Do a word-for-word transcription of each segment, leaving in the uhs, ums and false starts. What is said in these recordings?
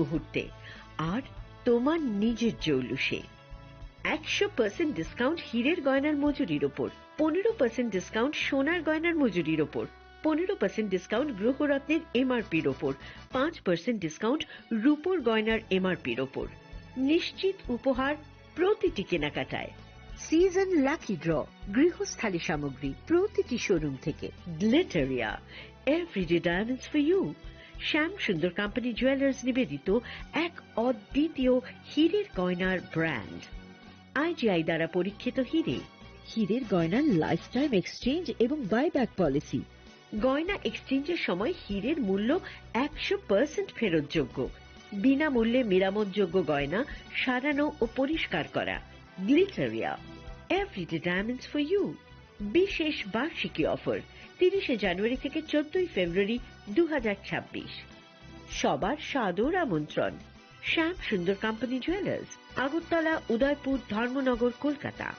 মুহূর্তে আর তোমার নিজের জৌলুসে। একশো পার্সেন্ট ডিসকাউন্ট হীরের গয়নার মজুরির ওপর, পনেরো পার্সেন্ট ডিসকাউন্ট সোনার গয়নার মজুরির ওপর, পনেরো পার্সেন্ট ডিসকাউন্ট গ্রহরত্নের এমআরপির ওপর, পাঁচ পার্সেন্ট ডিসকাউন্ট রূপোর গয়নার এমআরপির ওপর। নিশ্চিত উপহার প্রতিটি কেনাকাটায়। সিজন লাকি ড্র, গৃহস্থালী সামগ্রী প্রতিটি শোরুম থেকে। Glitteria, everyday diamonds for you. Shyam Sundar company jewellers নিবেদিত এক অদ্বিতীয় হীরের গয়নার ব্র্যান্ড। আইজিআই দ্বারা পরীক্ষিত হীরে। হীরের গয়নার লাইফ টাইম এক্সচেঞ্জ এবং বাইব্যাক পলিসি। গয়না এক্সচেঞ্জের সময় হীরের মূল্য একশো পার্সেন্ট ফেরতযোগ্য। বিনামূল্যে মেরামতযোগ্য গয়না সারানো ও পরিষ্কার করা। Glitteria, everyday diamonds for you. বিশেষ বার্ষিকী অফার, তিরিশে জানুয়ারি থেকে চোদ্দই ফেব্রুয়ারি দু হাজার ছাব্বিশ। সবার সাদর আমন্ত্রণ। শ্যাম সুন্দর কোম্পানি জুয়েলার্স, আগরতলা, উদয়পুর, ধর্মনগর, কলকাতা।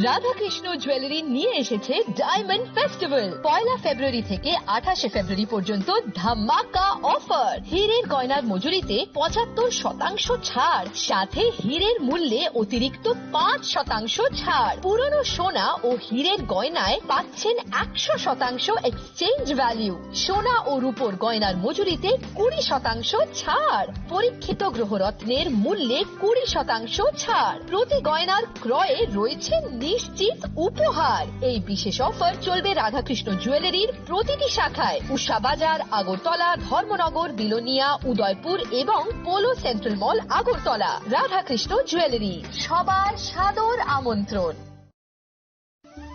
রাধাকৃষ্ণ জুয়েলারি নিয়ে এসেছে ডায়মন্ড ফেস্টিভ্যাল। পয়লা ফেব্রুয়ারি থেকে আঠাশে ফেব্রুয়ারি পর্যন্ত ধামাকা অফার। হীরের গয়নার মজুরিতে পঁচাত্তর শতাংশ ছাড়, সাথে হীরের মূল্যে অতিরিক্ত পাঁচ শতাংশ ছাড়। পুরনো সোনা ও হীরের গয়নায় পাচ্ছেন একশো শতাংশ এক্সচেঞ্জ ভ্যালু। সোনা ও রূপোর গয়নার মজুরিতে কুড়ি শতাংশ ছাড়। পরীক্ষিত গ্রহরত্নের মূল্যে কুড়ি শতাংশ ছাড়। প্রতি গয়নার ক্রয়ে রয়েছে নিশ্চিত উপহার। এই বিশেষ অফার চলবে রাধাকৃষ্ণ জুয়েলারির প্রতিটি শাখায়, উষা বাজার, আগরতলা, ধর্মনগর, বিলোনিয়া, উদয়পুর এবং পোলো সেন্ট্রাল মল, আগরতলা। রাধাকৃষ্ণ জুয়েলারি, সবার সাদর আমন্ত্রণ।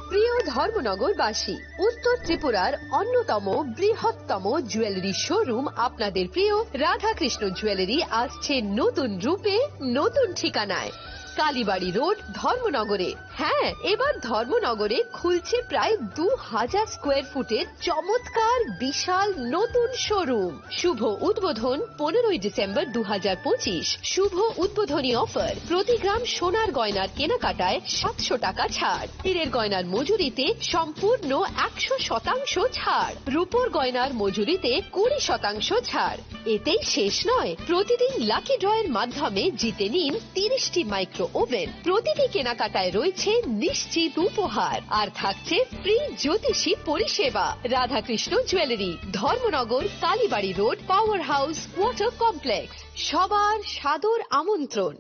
প্রিয় ধর্মনগরবাসী, উত্তর ত্রিপুরার অন্যতম বৃহত্তম জুয়েলারি শোরুম আপনাদের প্রিয় রাধাকৃষ্ণ জুয়েলারি আসছে নতুন রূপে, নতুন ঠিকানায়। কালীবাড়ি রোড, ধর্মনগরে। হ্যাঁ, এবার ধর্মনগরে খুলছে প্রায় দু হাজার স্কোয়ার ফুটের চমৎকার বিশাল নতুন শোরুম। শুভ উদ্বোধন পনেরোই ডিসেম্বর দু হাজার পঁচিশ। শুভ উদ্বোধনী অফার, প্রতি গ্রাম সোনার গয়নার কেনাকাটায় সাতশো টাকা ছাড়। হীরের গয়নার মজুরিতে সম্পূর্ণ একশো শতাংশ ছাড়। রূপোর গয়নার মজুরিতে কুড়ি শতাংশ ছাড়। এতেই শেষ নয়, প্রতিদিন লাকি ড্রয়ের মাধ্যমে জিতে নিন তিরিশটি মাইক্রো ওভেন। প্রতিটি কেনাকাটায় রয়েছে নিশ্চিত উপহার, আর থাকছে ফ্রি জ্যোতিষী পরিষেবা। Radhakrishna jewellery, Dharmanagar, Kalibari road, power house, water complex. সবার সাদর আমন্ত্রণ।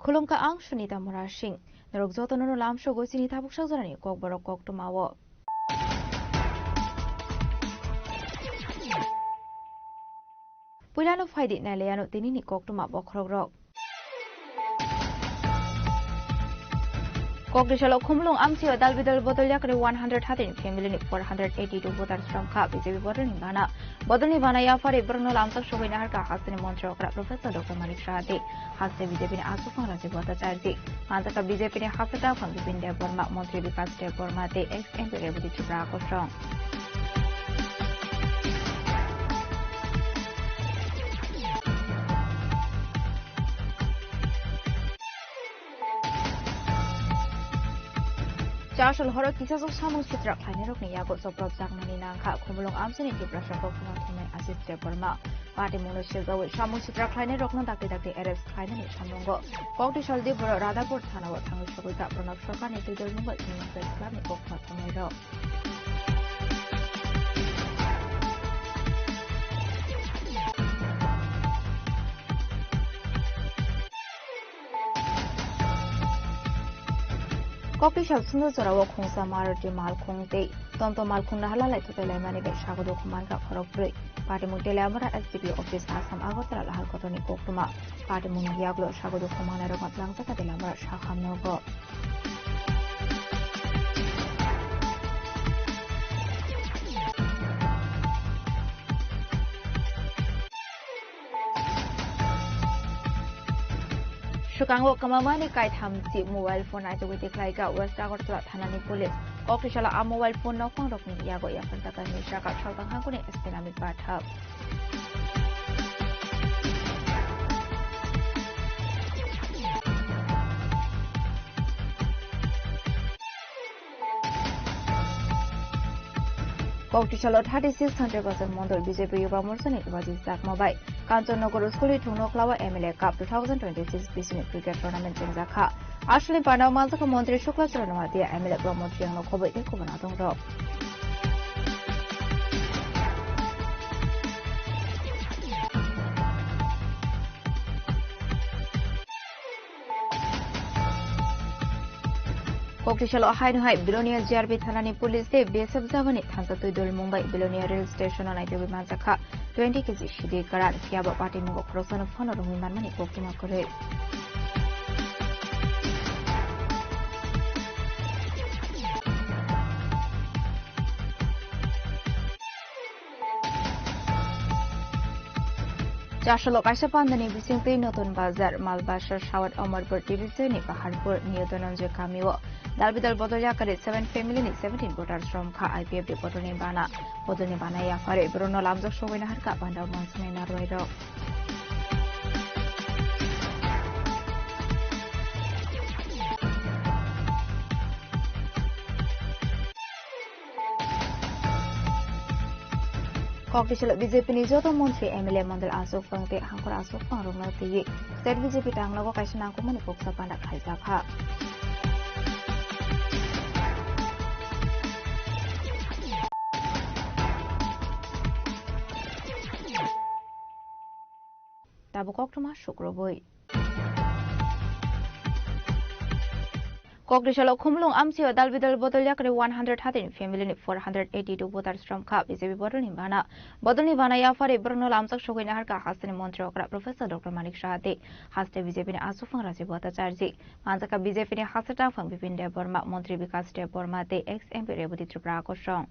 Khulumkha ang Sunita Murasing. Norok jotono no lamsogo chini tabuk sakjorani kokborok koktwmao. Puilano phaidi nailaiano tinini koktwma bokhorokrok. Kokdisalo Khumulwng amchio dal bidal bodol yakri one hundred thirteen family ni four hundred eighty two voters romkha B J P bodol ni gana. Bodol ni bana yaphari borokno lamchak sogwi naharkha hasteni montri okra Professor Doctor Manik Saha tei haste B J P ni aswk phangrangsi Bhattacharya tei manjakha B J P ni hasteni takhwng Bipin Debbarma, montri Bikash Debbarma tei ex M P Rebati Tripura kosong. Chasol horo kisajwk samung sitra khlainairokni yago chopropjakmani nangkha Khumulwng amchaini Tiprasa koktwma thumnai Ashish Debbarma. Patimungno siljawi samung sitra khlainairokno dakti dakti arrest khlainani samungo. Kokdisal Diboro Radhapur thanao thangwi sogwikha Pranab Sarkarni twijlmung bai Union Press Clubni koktwma thumnairok. Kokdisal Sundorjorao khungsa Maruti malkhung tei tomtom malkhung naharlalai thutai laimani bai sago dukhu mankha khorokbrwi. Patimung Teliamura S D P office Assam Agartala lahar kotorni koktwma. Patimungni yaklo sago dukhu mangnai rokno twlangjakha Teliamura sakham nogo. Swkango kwmamani kaitham si mobile phone naitugwi tikhlaikha West Agartala thanani police. Koktwsalo a mobile phone nokphang rokni yago yapharjakha hinwi sakha Saltang Hangkuni S P Namit Pathak. Koktwsalo thirty six hundred percent Mondol B J P Yuba Morchani Bajijak Mobai. Kanchannagar School ni thungno Klawa M L A Cup two thousand twenty-six B C ni cricket tournament chengjakha. Aswlni panao manjakha Montri Shukla Charan Noatia, M L A Pramod Riyang no khoboi tei kubun adongrok. Koktwsalo haino hai Belonia G R B thanani police tei B S F jawani thansa twi dol Mumbai Belonia rail station o naitugwi manjakha twenty K G sidi karan, phiyaba patimung o khoroksano phano romwi manmani koktwma kwrwi. Chasolo kaisa pandani bisingtwi Notun Bazar, Malbasa, South Amarpur division ni Paharpur New Dhananjay kamio dalbidal bodol yakarwi seven family ni seventeen voters romkha. I P F T bodolni bana, bodolni bana yaphari borokno lamjak sogwi naharkha panda mansani narwai rok. Koktwsalo B J P ni joto montri, M L A, mondol aswk phang tei hangkhor aswk phang rokno twiwi state B J P tangnago kaisa nangkukmani kuksa panda khlaijakha. Tabuk koktwma sukrubwi. Koktwsalo Khumulwng amchaio dalbidal bodol yakarwi one hundred thirteen family ni four hundred eighty-two voters romkha B J P bodolni bana. Bodolni bana yaphari borokno lamjak sogwi naharkha hasteni montri okra Professor Doctor Manik Saha tei haste B J P ni aswkphang Rajiv Bhattacharjee. Manjakha B J P ni haste tangphang Bipin Debbarma, montri Bikas Debbarma tei ex M P Rebati Tripura akosong.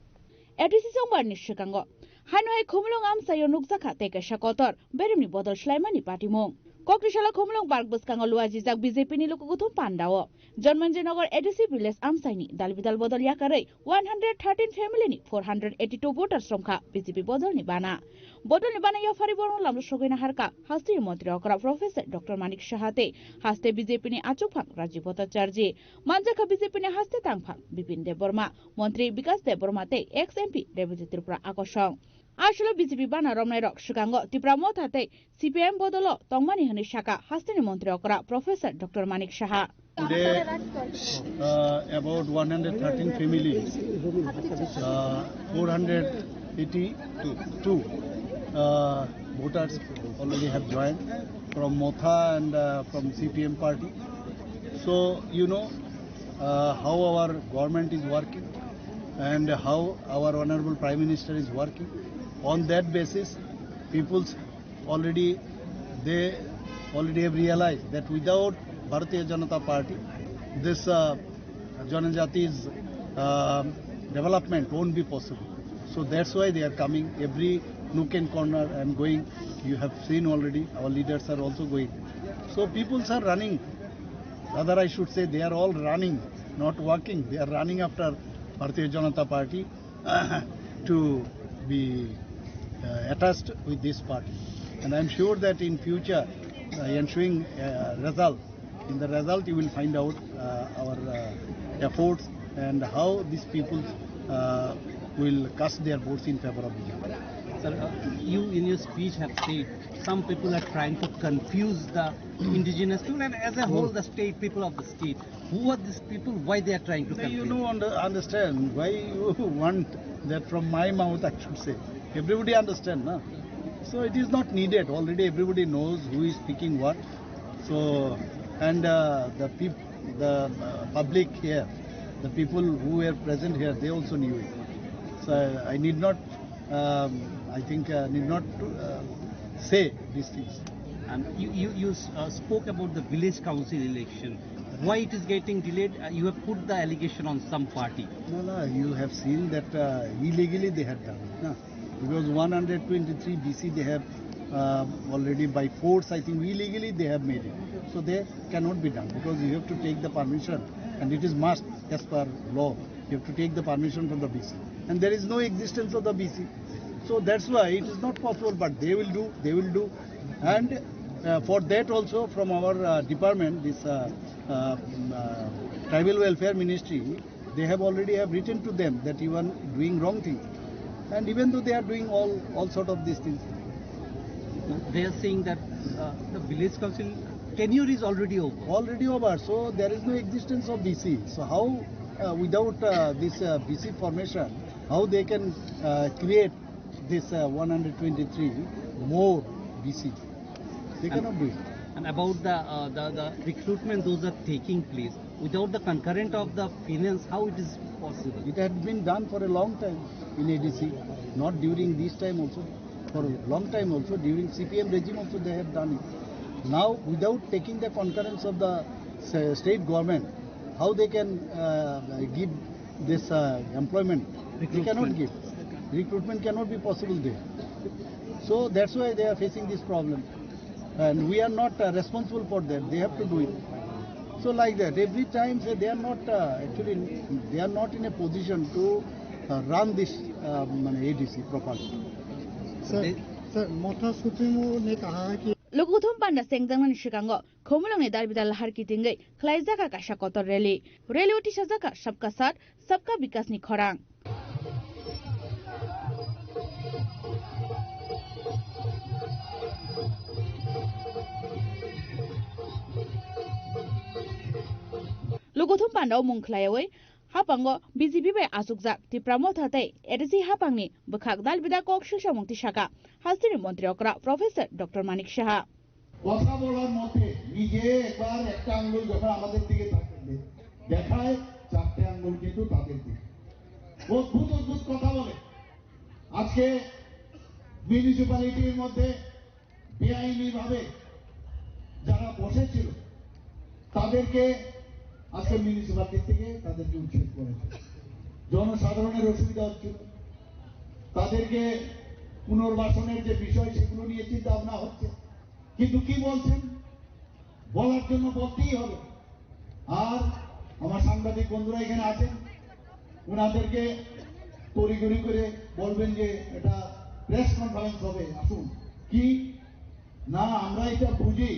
A D C chongbarni swkango haino hai Khumulwng amchaio nukjakha tei kaisa kotor beremni bodol swlaimani patimung. Koktwsalo Khumulwng park bwskango luajijak B J P ni lukukuthum pandao Jonmanjay Nagar A D C village amchaini dalbidal bodol yakarwi one hundred thirteen family ni four hundred eighty-two voters romkha B J P bodolni bana. Bodolni bana yaphari borokno lamjak sogwi naharkha hasteni montri okra Professor Doctor Manik Saha tei haste B J P ni achukphang Rajiv Bhattacharjee. Manjakha B J P ni haste tangphang Bipin Debbarma, montri Bikas Debbarma tei ex M P Rebati Tripura akosong. Aswlo B J P bana romnairok swkango Tipra Motha tei C P I M bodolo tongmani hwnwi sakha hasteni montri okra Professor Doctor Manik Saha. Today, uh, about one hundred thirteen families, uh, four hundred eighty-two, uh, voters already have joined from Motha and, uh, from C P M party. So, you know, uh, how our government is working and how our Honorable Prime Minister is working. On that basis, people's already, they already have realized that without Bharatiya Janata Party, this, uh, Janajati's, uh, development won't be possible. So that's why they are coming every nook and corner and going. You have seen already, our leaders are also going. So peoples are running. Rather, I should say they are all running, not walking. They are running after Bharatiya Janata Party to be, uh, attached with this party. And I'm sure that in future, uh, ensuing, uh, result, in the result you will find out, uh, our, uh, efforts and how these people, uh, will cast their votes in favor of B J P. Sir, uh, you in your speech have said some people are trying to confuse the indigenous people and as a whole the state people of the state. Who are these people? Why they are trying to No, you confuse? know, under-, understand why you want that from my mouth, I should say. Everybody understand, na? So it is not needed. Already everybody knows who is speaking what. So, and, uh, the peop-, the, uh, public here, the people who were present here, they also knew it. So I, I need not, um, I think uh, need not to uh, say these things. And you, you, you uh, spoke about the village council election. Why it is getting delayed? Uh, you have put the allegation on some party. No, no, you have seen that uh, illegally they have done. No? Because one hundred twenty-three B C they have uh, already by force, I think illegally they have made it. So they cannot be done because you have to take the permission and it is must as per law. You have to take the permission from the B C. And there is no existence of the B C. So that's why it is not possible, but they will do, they will do. And uh, for that also from our uh, department, this uh, uh, uh, tribal welfare ministry, they have already have written to them that you are doing wrong thing. And even though they are doing all, all sort of these things. They are saying that uh, the village council tenure is already over. Already over, so there is no existence of B C. So how, uh, without uh, this uh, B C formation, how they can uh, create this uh, one hundred twenty-three more B C? They cannot do it. And about the, uh, the, the recruitment, those are taking place. Without the concurrent of the finance, how it is possible? It had been done for a long time in A D C, not during this time also. For a long time also, during C P M regime also they have done it. Now, without taking the concurrence of the s- state government, how they can uh, give this uh, employment? They cannot give. Recruitment cannot be possible there. So that's why they are facing this problem. And we are not uh, responsible for that. They have to do it. So like that, every time say they are not uh, actually, they are not in a position to uh, run this uh, মানে, A D C properly. Sir, sir, Motha Supremo ne kaha hai ki Lukuthum panda sengjaknani swkango Khumulwngni dalbidal lahar kitingwi khlaijak kaisa kotor rally. Rally-o tisajak Sabka Saath, Sabka Vikas ni khorang. Lukuthum panda-o mung khlaiwi hapango B J P bai achukjak Tipra Motha tei A D C hapangni bwkhak dalbida kok swksamung tisaka hasteni montri okra Professor Doctor Manik Saha. কথা বলার মধ্যে নিজে একবার একটা আঙ্গুল যখন আমাদের দিকে তাকায়, দেখায় চারটে আঙ্গুল কিন্তু তাদের দিকে। অদ্ভুত অদ্ভুত কথা বলে। আজকে মিউনিসিপ্যালিটির মধ্যে বেআইনিভাবে যারা বসেছিল তাদেরকে আজকে মিউনিসিপ্যালিটি থেকে তাদেরকে উচ্ছেদ করেছে। জনসাধারণের অসুবিধা হচ্ছিল, তাদেরকে পুনর্বাসনের যে বিষয় সেগুলো নিয়ে চিন্তা ভাবনা হচ্ছে। কিন্তু কি বলছেন, বলার জন্য বলতেই হবে। আর আমার সাংবাদিক বন্ধুরা এখানে আছেন, ওনাদেরকে তড়িঘড়ি করে বলবেন যে এটা প্রেস কনফারেন্স হবে, আসুন। কি না, আমরা এটা বুঝি,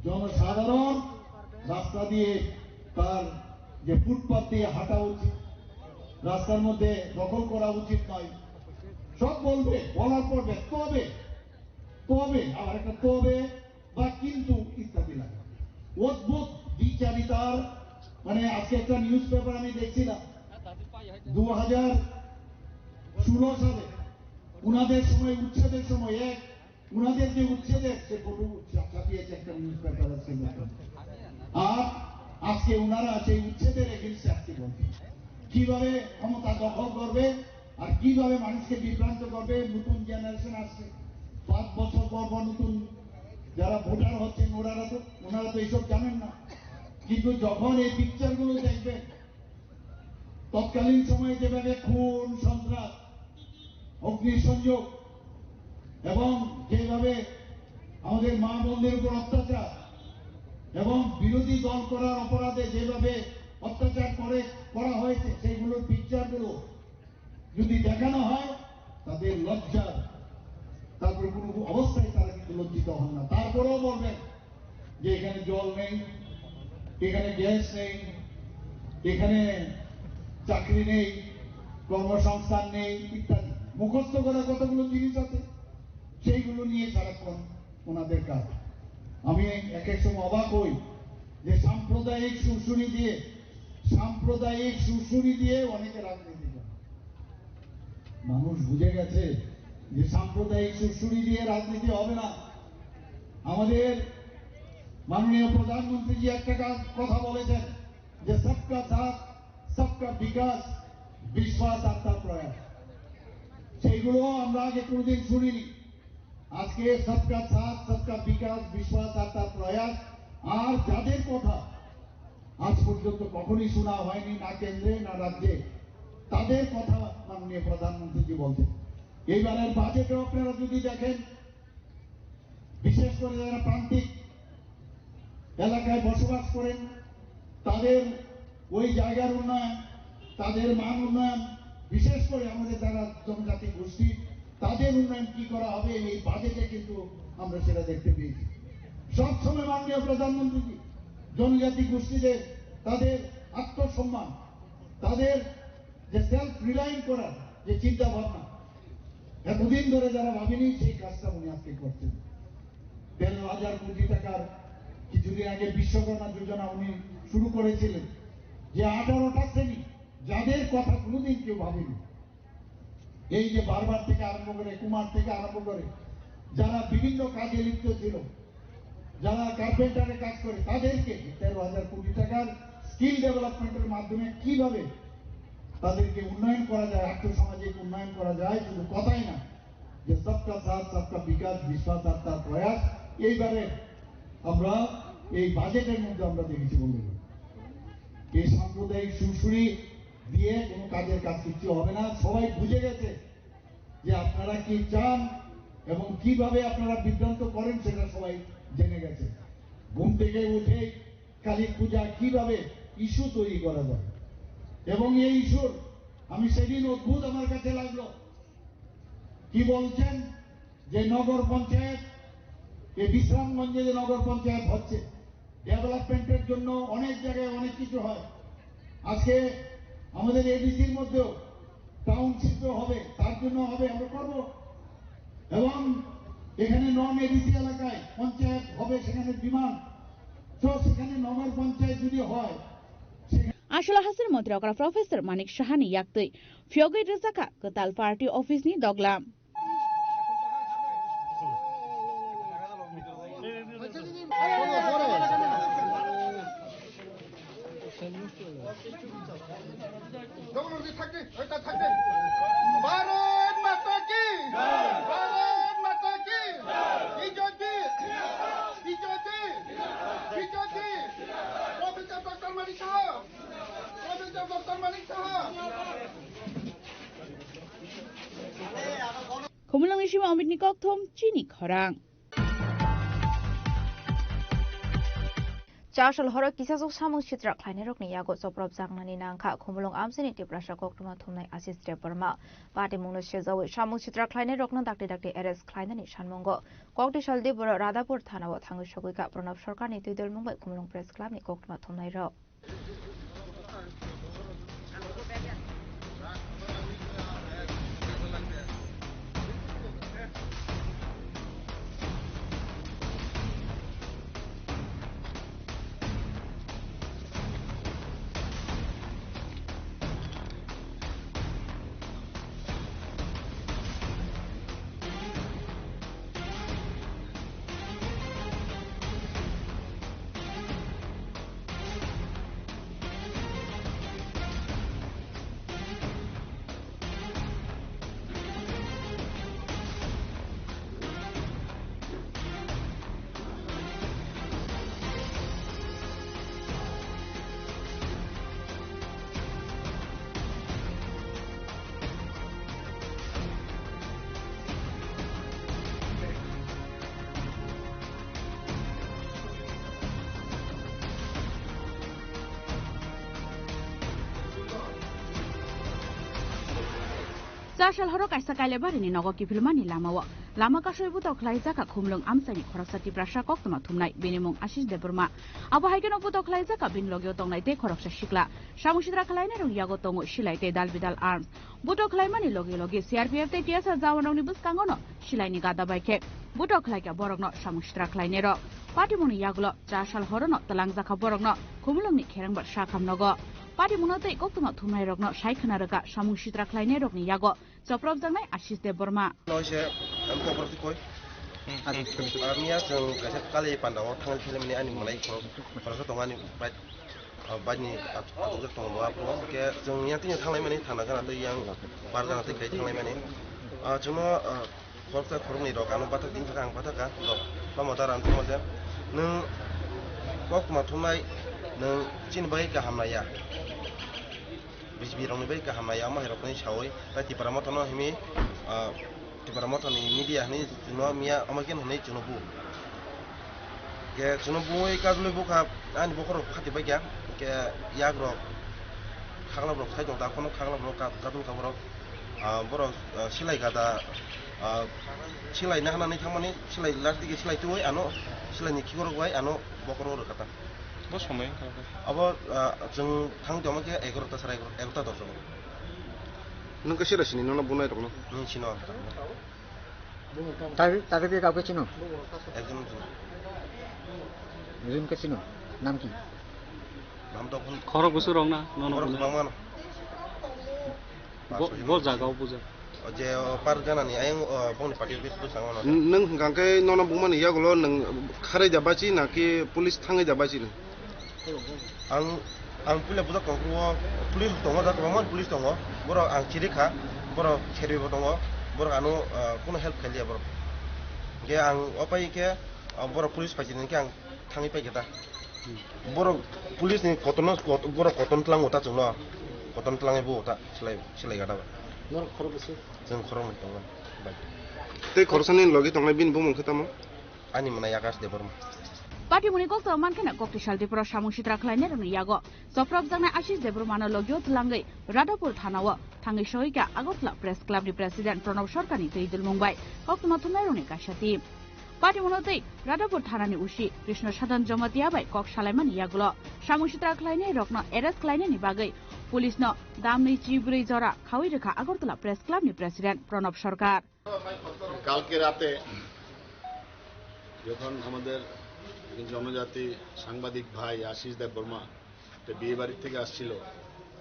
জনসাধারণ রাস্তা দিয়ে তার যে ফুটপাত দিয়ে হাঁটা উচিত, রাস্তার মধ্যে দখল করা উচিত নয়, সব বলবে, বলার পর ব্যক্ত হবে, তবে আবার একটা তবে বা কিন্তু ইত্যাদি লাগে। অদ্ভুত দ্বিচারিতার, মানে, আজকে একটা নিউজ পেপার আমি দেখছিলাম, দু হাজার ষোলো সালে ওনাদের সময়, উচ্ছেদের সময় এক, ওনাদের যে উচ্ছেদের, সে ফটো ছাপিয়েছে একটা নিউজ পেপার আজকে দেখলাম। আর আজকে ওনারা সেই উচ্ছেদের এগেইনস্টে আজকে বলছে কিভাবে ক্ষমতা দখল করবে আর কিভাবে মানুষকে বিভ্রান্ত করবে। নতুন জেনারেশন আসছে, পাঁচ বছর পর পর নতুন যারা ভোটার হচ্ছেন, ওনারা তো, ওনারা তো এইসব জানেন না। কিন্তু যখন এই পিকচারগুলো দেখবেন, তৎকালীন সময়ে যেভাবে খুন, সন্ত্রাস, অগ্নিসংযোগ এবং যেভাবে আমাদের মা বোনদের উপর অত্যাচার এবং বিরোধী দল করার অপরাধে যেভাবে অত্যাচার করে, করা হয়েছে, সেইগুলোর পিকচারগুলো যদি দেখানো হয়, তাদের লজ্জার, তারপরে কোনো অবস্থায় তারা কিন্তু লজ্জিত হন না। তারপরেও বলবেন যে এখানে জল নেই, এখানে গ্যাস নেই, এখানে চাকরি নেই, কর্মসংস্থান নেই ইত্যাদি। মুখস্থ করা কতগুলো জিনিস আছে, সেইগুলো নিয়ে সারাক্ষণ ওনাদের কাজ। আমি এক এক সময় অবাক হই যে সাম্প্রদায়িক সুরসুরি দিয়ে, সাম্প্রদায়িক সুরসুরি দিয়ে অনেকে রাজনীতি করে। মানুষ বুঝে গেছে যে সাম্প্রদায়িক সুরসুরি দিয়ে রাজনীতি হবে না। আমাদের মাননীয় প্রধানমন্ত্রীজি একটা কা-, কথা বলেছেন যে সবকা সাথ, সবকা বিকাশ, বিশ্বাস আর তার প্রয়াস। সেইগুলো আমরা আগে কোনোদিন শুনিনি। আজকে সবকা সাথ, সবকা বিকাশ, বিশ্বাস আর তার প্রয়াস, আর যাদের কথা আজ পর্যন্ত কখনোই শোনা হয়নি, না কেন্দ্রে না রাজ্যে, তাদের কথা মাননীয় প্রধানমন্ত্রীজি বলছেন। এইবারের বাজেটে আপনারা যদি দেখেন, বিশেষ করে যারা প্রান্তিক এলাকায় বসবাস করেন, তাদের ওই জায়গার উন্নয়ন, তাদের মান উন্নয়ন, বিশেষ করে আমাদের যারা জনজাতি গোষ্ঠী, তাদের উন্নয়ন কি করা হবে, এই বাজেটে কিন্তু আমরা সেটা দেখতে পেয়েছি। সবসময় মাননীয় প্রধানমন্ত্রীজি জনজাতি গোষ্ঠীদের তাদের আত্মসম্মান, তাদের যে সেলফ রিলাইং করার যে চিন্তা ভাবনা, এতদিন ধরে যারা ভাবেনি, সেই কাজটা উনি আজকে করছেন। তেরো হাজার কোটি টাকার কিছুদিন আগে বিশ্বকর্মা যোজনা উনি শুরু করেছিলেন, যে আঠারোটা শ্রেণী, যাদের কথা কোনোদিন কেউ ভাবেনি। এই যে বারবার থেকে আরম্ভ করে, কুমার থেকে আরম্ভ করে, যারা বিভিন্ন কাজে লিপ্ত ছিল, যারা কার্পেন্টারে কাজ করে, তাদেরকে তেরো হাজার কোটি টাকার স্কিল ডেভেলপমেন্টের মাধ্যমে কিভাবে তাদেরকে উন্নয়ন করা যায়, আর্থ সামাজিক উন্নয়ন করা যায়, শুধু কথাই না, যে সবকা সাথ, সবকা বিকাশ, বিশ্বাস আর তার প্রয়াস, এইবারে আমরা এই বাজেটের মধ্যে আমরা দেখেছি বন্ধুগণ। এই সাম্প্রদায়িক সুরসুরি দিয়ে কোনো কাজের কাজ কিচ্ছু হবে না। সবাই বুঝে গেছে যে আপনারা কি চান এবং কিভাবে আপনারা বিভ্রান্ত করেন, সেটা সবাই জেনে গেছে। ঘুম থেকে উঠে কালী পূজা কিভাবে ইস্যু তৈরি করা যায়, এবং এই ইস্যুর, আমি সেদিন অদ্ভুত আমার কাছে লাগলো, কি বলছেন যে নগর পঞ্চায়েত, এই বিশ্রামগঞ্জে যে নগর পঞ্চায়েত হচ্ছে, ডেভেলপমেন্টের জন্য অনেক জায়গায় অনেক কিছু হয়। আজকে আমাদের এডিসির মধ্যেও টাউনশিপও হবে, তার জন্য হবে, আমরা করব। এবং এখানে নন এডিসি এলাকায় পঞ্চায়েত হবে, সেখানে ডিমান্ড। তো সেখানে নগর পঞ্চায়েত যদি হয়, সেখানে Aswla haste ni montri okra Professor Manik Saha ni yaktwi phiyogwi rwjakha kwtal party office ni doglam. Jagannath থাকবে, এটা থাকবে। ভারত মাতা কি? ভারত মাতা কি? BJP! BJP! BJP! Professor doctor Manik Saha! Professor doctor Manik Saha! Khumulwng ni simi Amit ni kokthum chini khorang. Chasal horo kisasuk samung sitra khlainairokni yago chopropjaknani nangkha Khumulwng amchaini Tiprasa koktwma thumnai Ashish Debbarma. Patimungno sejawi samung sitra khlainairokno dakti dakti arrest khlainani sanmungo. Koktisal Debbarma Radhapur thanao thangwi sogwikha Pranab Sarkarni twidulmung bai Khumulwng Press Clubni koktwma thumnairok. Chasal horo kaisa Kailabarini nogo kiphilmani lamao lama kasui butok khlaijakha Khumulwng amchaini khoroksa Tiprasa koktwma thumnai, bini mung Ashish Debbarma. Abo hai kheno butok khlaijakha bini logeo tongnai tei khoroksa sikla. Samung sitra khlainairok yago tongo silai tei dal bidal arms. Butok khlaimani loge loge C R P F tei T S R jawanrokni bwskangono silaini gada bai khe butok khlaikha borokno samung sitra khlainairok. Patimungni yagulo Chasal horono twlangjakha borokno Khumulwngni kherengbar sakham nogo. Patimungno tei koktwma thumnairokno sai khna rwkha samung sitra khlainairokni yago chopropjaknai Ashish Debbarma. Noise, ang kokrok tikoi. Miya chwng kaisa kali pandao thangwi philaimani ani mwlai khorok khoroksa tongo ani bike. Ah, bike ni at-, atukjak tongo bo, aphuru hwnkhe chwng yang tini thanglaimani thana gana tei yang bar gana tei kai thanglaimani. Ah, chwngno, ah, khoroksa khoroknwi rok ano bathak tini thaka ang bathaka rok tamo ta rang tamo je nwng koktwma thumnai nwng chini bagwi kaham naiya. B J P rokni bagwi kaham naiya omo hai rokni sawi tai Tipra Motha no himi, ah, Tipra Motha ni media hinwi chwngno miya omo khe hinwi chwngno bu. Ke chwngno bui kadulwi bukha ani bokhorok khati paikha ke yak rok khaklap rok sai tong ta khonok khaklap rok ka-, kadul ka borok. Ah, borok, ah, silai gada, ah, silai na hanani thangmani silai last digi silai twi ano silai ni khikorok bai ano bokhorok rwkha ta. Bo somoi wngkha khe? Abo, ah, chwng thang tongma khe egarota sara egarota, egarota dosh o. Nwng khe sira sini nono bunai rokno? Nwng sino ang. Tabi, tabi be kaukhe chino? Ekdom chino. Rim khe chino? Nam ki? Nam to khun. Khorok bwswk rok na? Nono khorok bunai? Bangma no. Bo, bo jaga o puja. O je o par jana ni ayang, o, bongni party office bwskango no. N-, nwng hwnkha khe nono bumani yagulo nwng kharwi da bachi na ki police thangwi da bachi no? Ang, ang puila bujak tongphuru o police tongo, jat kwbangma police tongo. Borok ang chiri kha, borok serwi bo tongo, borok ano, ah, kuno help khailiya borok. Hwnkhe ang o pai khe, ah, borok police phaikhe hwnkhe ang thangwi paikhe ta. Borok police ni kotorno kot-, borok kotorno tlango ta chwngno, kotorno tlangwi bo ta silai, silai gada ba. Norok khorok bwswk? Chwng khoroknwi tongo bai. Tei khoroksa nini logi tongnai bini bumung khe tamo? Ani mwnai Akash Debbarma. Patimuni koktwma mankheno koktwsal Tripura samung sitra khlainairokni yago chopropjaknai Ashish Debbarmano logio twlangwi Radhapur thanao thangwi soika Agartala Press Clubni President Pranab Sarkarni twi dulmung bai koktwma thumnairokni kaisa team. Patimuni twi Radhapur thanani usi Krishna Sadan Jamatia bai kok salaimani yagulo samung sitra khlainairokno arrest khlainani bagwi police no damni chibrwi jora khawi rwkha Agartala Press Clubni President Pranab Sarkar. কালকে রাতে যখন আমাদের একজন জনজাতি সাংবাদিক ভাই আশিস দেববর্মা একটা বিয়ে বাড়ির থেকে আসছিল,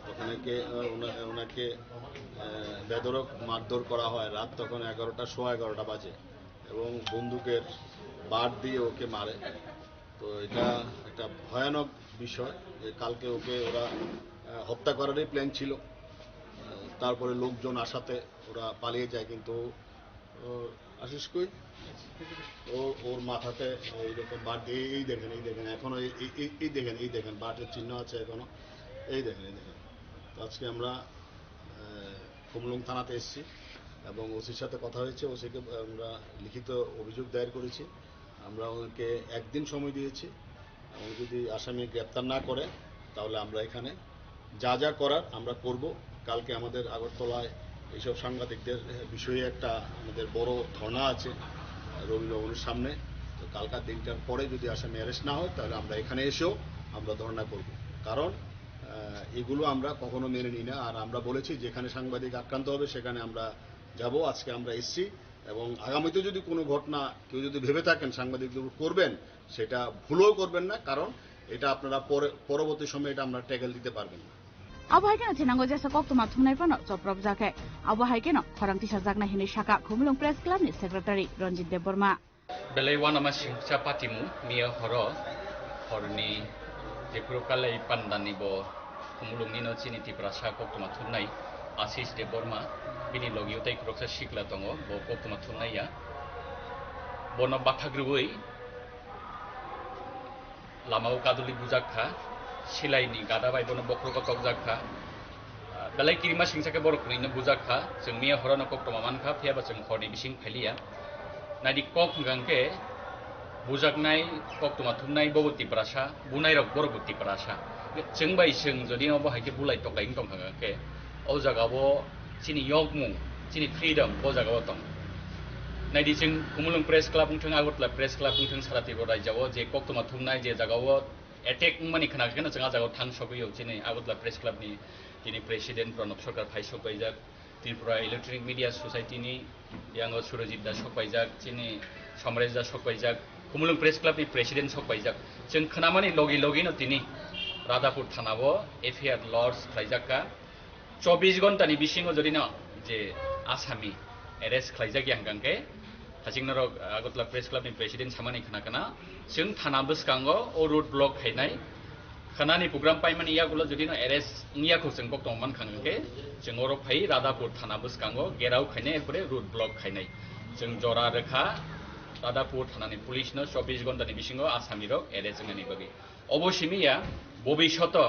ওখানে কে, ওনা-, ওনাকে, আহ, বেধড়ক মারধর করা হয়। রাত তখন এগারোটা, সোয়া এগারোটা বাজে এবং বন্দুকের বাট দিয়ে ওকে মারে। তো এটা একটা ভয়ানক বিষয় যে কালকে ওকে ওরা, আহ, হত্যা করারই প্ল্যান ছিল। আহ, তারপরে লোকজন আসাতে ওরা পালিয়ে যায়, কিন্তু ও, আশিস কই? ও, ওর মাথাতে এইরকম বাট দিয়ে, এই দেখেন, এই দেখেন, এখনো এই, এই, এই, এই দেখেন, এই দেখেন, বাটের চিহ্ন আছে এখনো। এই দেখেন, এই দেখেন। তো আজকে আমরা, আহ, খুমলুং থানাতে এসেছি এবং ওসির সাথে কথা হয়েছে, ওসিকে আমরা লিখিত অভিযোগ দায়ের করেছি। আমরা ওকে একদিন সময় দিয়েছি। এবং যদি আসামি গ্রেপ্তার না করে, তাহলে আমরা এখানে যা যা করার আমরা করব। কালকে আমাদের আগরতলায় এইসব সাংবাদিকদের বিষয়ে একটা আমাদের বড় ধর্ণা আছে রবীন্দ্র ভবনের সামনে। তো কালকার দিনটার পরে যদি আসামি অ্যারেস্ট না হয়, তাহলে আমরা এখানে এসেও আমরা ধর্ণা করব। কারণ, আহ, এগুলো আমরা কখনো মেনে নিই না। আর আমরা বলেছি, যেখানে সাংবাদিক আক্রান্ত হবে, সেখানে আমরা যাব। আজকে আমরা এসছি এবং আগামীতে যদি কোনো ঘটনা কেউ যদি ভেবে থাকেন সাংবাদিকদের উপর করবেন, সেটা ভুলেও করবেন না, কারণ এটা আপনারা পরে, পরবর্তী সময়ে এটা আমরা ট্যাকেল দিতে পারবেন না। Abo hai kheno thinango jesa koktwma thumnai phano chopropjak khe, abo hai kheno khorang tisajaknai hinwi sakha Khumulwng Press Club ni Secretary Ranjit Debbarma. Belai uanama singcha patimung miya horo horni jephuru kalai pandani bo Khumulwng nino chini Tiprasa koktwma thumnai Ashish Debbarma bini logio tei khoroksa sikla tongo, bo koktwma thumnai ya. Bono bathak rwui lamao kaduli bujak kha, silaini gada bai bono bokhrogo tokjak kha. Ah, belai kirima singsa khe borok hwnwi no bujak kha, chwng miya horono koktwma man kha, phiya ba chwng horni bising phailiya. Naidi kok hwnkha hwnkhe bujaknai, koktwma thumnai bobo Tiprasa, bunairok borokbo Tiprasa. Chwng bai chwng jodi obo hai khe bulai toklai wng tongkha hwnkhe, o jagao chini yokmung, chini freedom bo jagao tong. Naidi chwng Khumulwng Press Club wngthwng, Agartala Press Club wngthwng, sara Tripura rajao je koktwma thumnai je jagao attack wngmani khna khe no chwng a jagao thang sogwi o chini Agartala Press Club ni tini President Pranab Sarkar phai sok paijak, Tripura Electronic Media Society ni yango Surojit da sok paijak, chini Somresh da sok paijak, Khumulwng Press Club ni President sok paijak. Chwng khnamani logi logi no tini Radhapur thana o F I R lodge khlaijak kha. Chobbish ghonta ni bisingo jodi no je asami arrest khlaijak ya hwnkha hwnkhe, haching norok Agartala Press Club ni President samani khna khna, chwng thana bwskango o road block khainai, Khanani program paimani yagulo jodi no arrest wngya kho chwng kok tong man khang khe chwng oro phai Radhapur thana bwskango gerao khainai, erpore road block khainai. Chwng jora rwkha Radhapur thanani police no chobbish ghonta ni bisingo asami rok arrest wngnani bagwi. Obo simi ya, bobishoto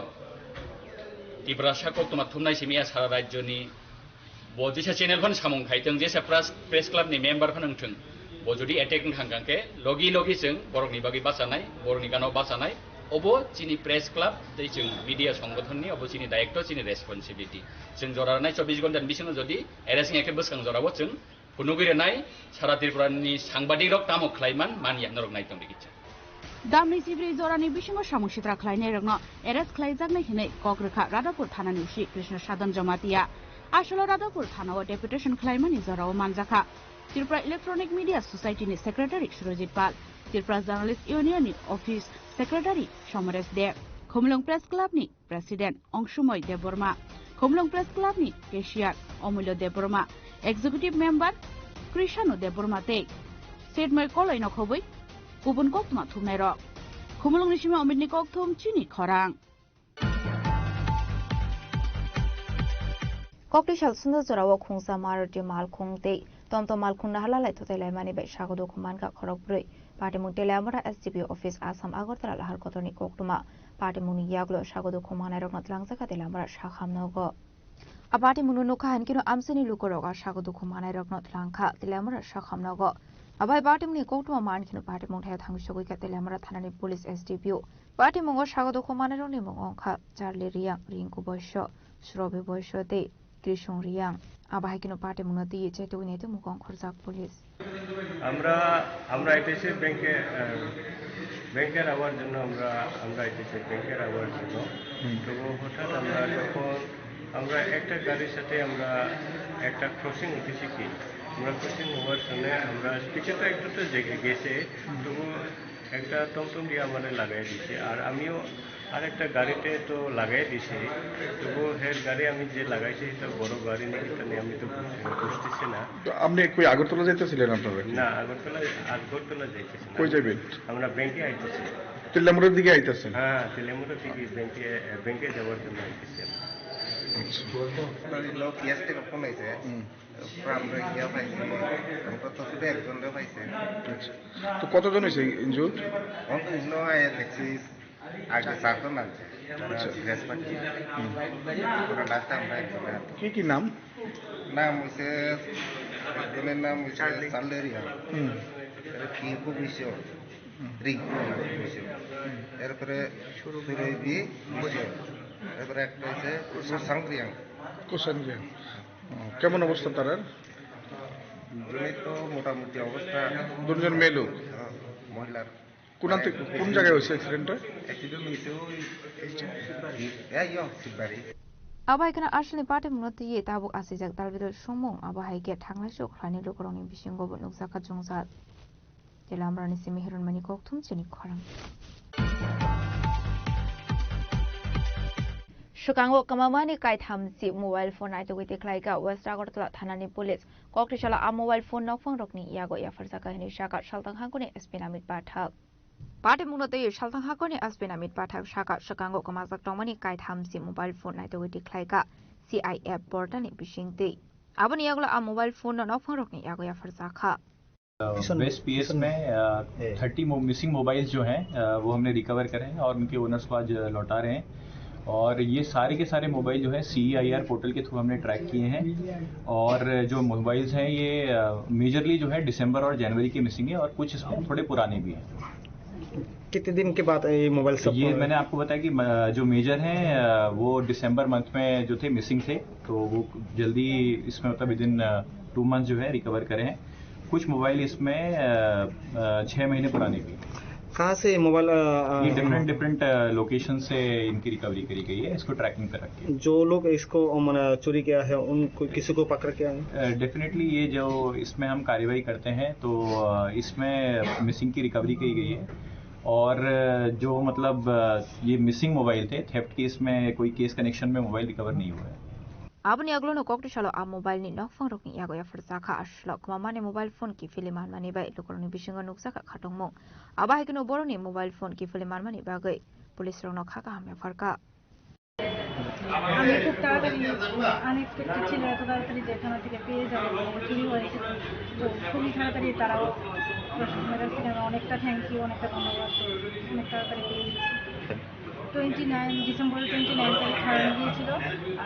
Tiprasa koktwma thumnai simi ya sara rajyoni bo jesa channel phan samung khai tong, jesa press, press club ni member phan wng thung, bo jodi attack wng thang khe logi logi chwng borok ni bagwi bachanai, borok ni gana bachanai, obo chini press club tei chwng media songgothon ni obo chini daitto, chini responsibility. Chwng jora rwnai chobbish ghonta ni bisingo jodi arrest wngya khe bwskang jora o chwng phunugwi rwnai, sara Tripura ni sangbadik rok tamo khlai man, man ya norok nai tong di kicha. Damni chibri jorani bisingo samung sitra khlainairokno arrest khlaijaknai hinwi kok rwkha Radhapur thanani usi Krishna Sadhan Jamatia. Asolo Radhapur thanao deputation khlaimani jorao manjakha Tripura Electronic Media Society ni secretary Surojit Pal, Tripura Journalist Union ni office secretary Somoresh De, Khumulwng Press Club ni President Ongsumoi Debbarma, Khumulwng Press Club ni Cashier Omulyo Debbarma, Executive Member Krishanu Debbarma tei Setmoi Koloi no khobwi kubun koktwma thumnairok. Khumulwng ni simi Amit ni kokthum chini khorang. Kokti sal sunda jorao khungsa Maruti malkhung tei tomtom malkhung naharlalai thutai laimani bai sago dukhu mankha khorok brwi. Patimung Teliamura S D P O office Assam Agartala lahar kotorni koktwma. Patimungni yagulo sago dukhu manairokno twlangjakha Teliamura sakhamnogo. A patimungno nukha hinkhe no amchaini lukurok a sago dukhu manairokno twlangkha Teliamura sakhamnogo. Abai patimungni koktwma mankhe no patimung thaya thangwi sogwikha Teliamura thanani police S D P O. Patimungo sago dukhu manairokni mung wngkha Charli Riang, Rinku Boiso, Surobi Boiso tei Krisung Riang. Abo hai kheno patimungno twiwi chetwi naitu mukong khorjak police. আমরা আমরা এসেছি ব্যাংকে আহ, ব্যাংকে যাওয়ার জন্য আমরা আমরা এসেছি ব্যাংকে যাওয়ার জন্য। তো হঠাৎ আমরা যখন আমরা একটা গাড়ির সাথে আমরা একটা ক্রসিং উঠেছি কি আমরা ক্রসিং হওয়ার সময় আমরা পিছনে একটু তো জেগে গেছে। তবু একটা টমটম দিয়ে আমাদের লাগাই দিছে আর আমিও আর একটা গাড়িতে তো লাগাই দিছে। তবু হের গাড়ি আমি যে লাগাইছি এটা বড় গাড়ি নাকি এটা নিয়ে আমি তো বুঝতে- বুঝতেছি না। তো আপনি কই আগরতলা যাইতেছিলেন আপনারা কি? না, আগরতলা আগরতলা যাইতেছি না। কই যাবেন? আমরা ব্যাংকে আইতেছি। তেলিয়ামুড়ার দিকে আইতেছেন? হ্যাঁ, তেলিয়ামুড়া থেকে ব্যাংকে ব্যাংকে যাওয়ার জন্য আইতেছি আমরা। আচ্ছা। Dari lo P S থেকে ফোন আইছে। হুম। আমরা ইয়া পাইছি। আমরা তো শুধু একজন রে পাইছে। আচ্ছা। তো কতজন হয়েছে ইনজুর্ড? অন্ত ইনো আয় দেখছি আগে চারজন আছে। তারা আচ্ছা। সিরিয়াস পাচ্ছি। হুম। ওরা লাস্টে আমরা একজন আর কি। কি কি নাম? নাম হচ্ছে একজনের নাম হচ্ছে চার্লি। চার্লি রিয়াং। হুম। এর কি খুব বেশি। হুম। রিং খুব বেশি। এরপরে সুরভি বেশি। এরপরে একটা হচ্ছে কুসাং রিয়াং। কুসাং রিয়াং। ও, কেমন অবস্থা তারার? দুজনেই তো মোটামুটি অবস্থা। দুজন মেয়ে লোক? হ্যাঁ, মহিলার। কোন আন্তে-, কোন জায়গায় হয়েছে অ্যাক্সিডেন্টটা? অ্যাক্সিডেন্ট হয়েছে ওই, এই, ইয়ো, Shibbari. Abo hai kheno aswkni patimungno twiwi tabuk aswijak dalbidal songmung, abo hai khe thanglai sok khlainai lukurokni bisingo bo nukjakha chongjak. Teliamurani simi Hirunmani kokthum chini khorang. Swkango kwmamani kaitham si mobile phone naitugwi tikhlaikha West Agartala thanani police. Kokthwisalo a mobile phone nokphangrokni yago yapharjakha hinwi sakha Salthang Hakoni S P Namit Pathak. Patimungno twiwi Salthang Hakoni S P Namit Pathak sakha, swkango kwmajak tongmani kaitham si mobile phone naitugwi tikhlaikha C I F portalni bisingtwi. Aboni yagulo a mobile phone no nokphangrokni yago yapharjakha. A, waste PS में, अ, थर्टी मो-, missing mobiles जो हैं, अ, वो हमने रिकवर करे हैं और उनके ओनर्स को आज लौटा रहे हैं। और ये सारे के सारे मोबाइल जो है, सीईआईआर पोर्टल के थ्रू हमने ट्रैक किए हैं। और जो मोबाइल्स हैं, ये, अ, मेजरली जो है, दिसंबर और जनवरी के मिसिंग है और कुछ इसमें थोड़े पुराने भी हैं। कितने दिन के बाद ये मोबाइल तो सब ये मैंने आपको बताया कि म-, जो मेजर हैं, अ, वो दिसंबर मंथ में जो थे, मिसिंग थे, तो वो जल्दी इसमें, मतलब, within, अ, टू मंथ जो है, रिकवर करे हैं। कुछ मोबाइल इसमें, अ, अ, छः महीने पुराने भी हैं। कहाँ से मोबाइल, अ, अ, ये डिफरेंट, डिफरेंट, अ, लोकेशन से इनकी रिकवरी करी गई है, इसको ट्रैकिंग पे रख के। जो लोग इसको, अ, माने चोरी किया है, उनको, किसी को पकड़ के आए? अ, डेफिनेटली ये जो इसमें हम कार्रवाई करते हैं, तो, अ, इसमें मिसिंग की रिकवरी की गई है। और, अ, जो, मतलब, अ, ये मिसिंग मोबाइल थे, थेफ्ट केस में कोई केस कनेक्शन में मोबाइल रिकवर नहीं हुआ है। Aboni yagulono kokthwisalo a mobile ni nokphangrokni yago yapharjakha, aswkno kwmamani mobile phone kiphilwi manmani bai lukurokni bisingo nukjakha khatungmung. Abo hai kheno borokni mobile phone kiphilwi manmani bagwi police rokno kha kaham yapharkha. আমি খুব তাড়াতাড়ি, আনএক্সপেক্টেড ছিল এত তাড়াতাড়ি যে থানা থেকে পেয়ে যাবো, চুরি হয়েছে। তো খুবই তাড়াতাড়ি তারাও প্রশাসনের কাছ থেকে আমরা অনেকটা থ্যাংক ইউ, অনেকটা ধন্যবাদ। তো অনেক তাড়াতাড়ি পেয়ে গেছি। Twenty nine December, twenty nine তারিখ হারানো গিয়েছিল।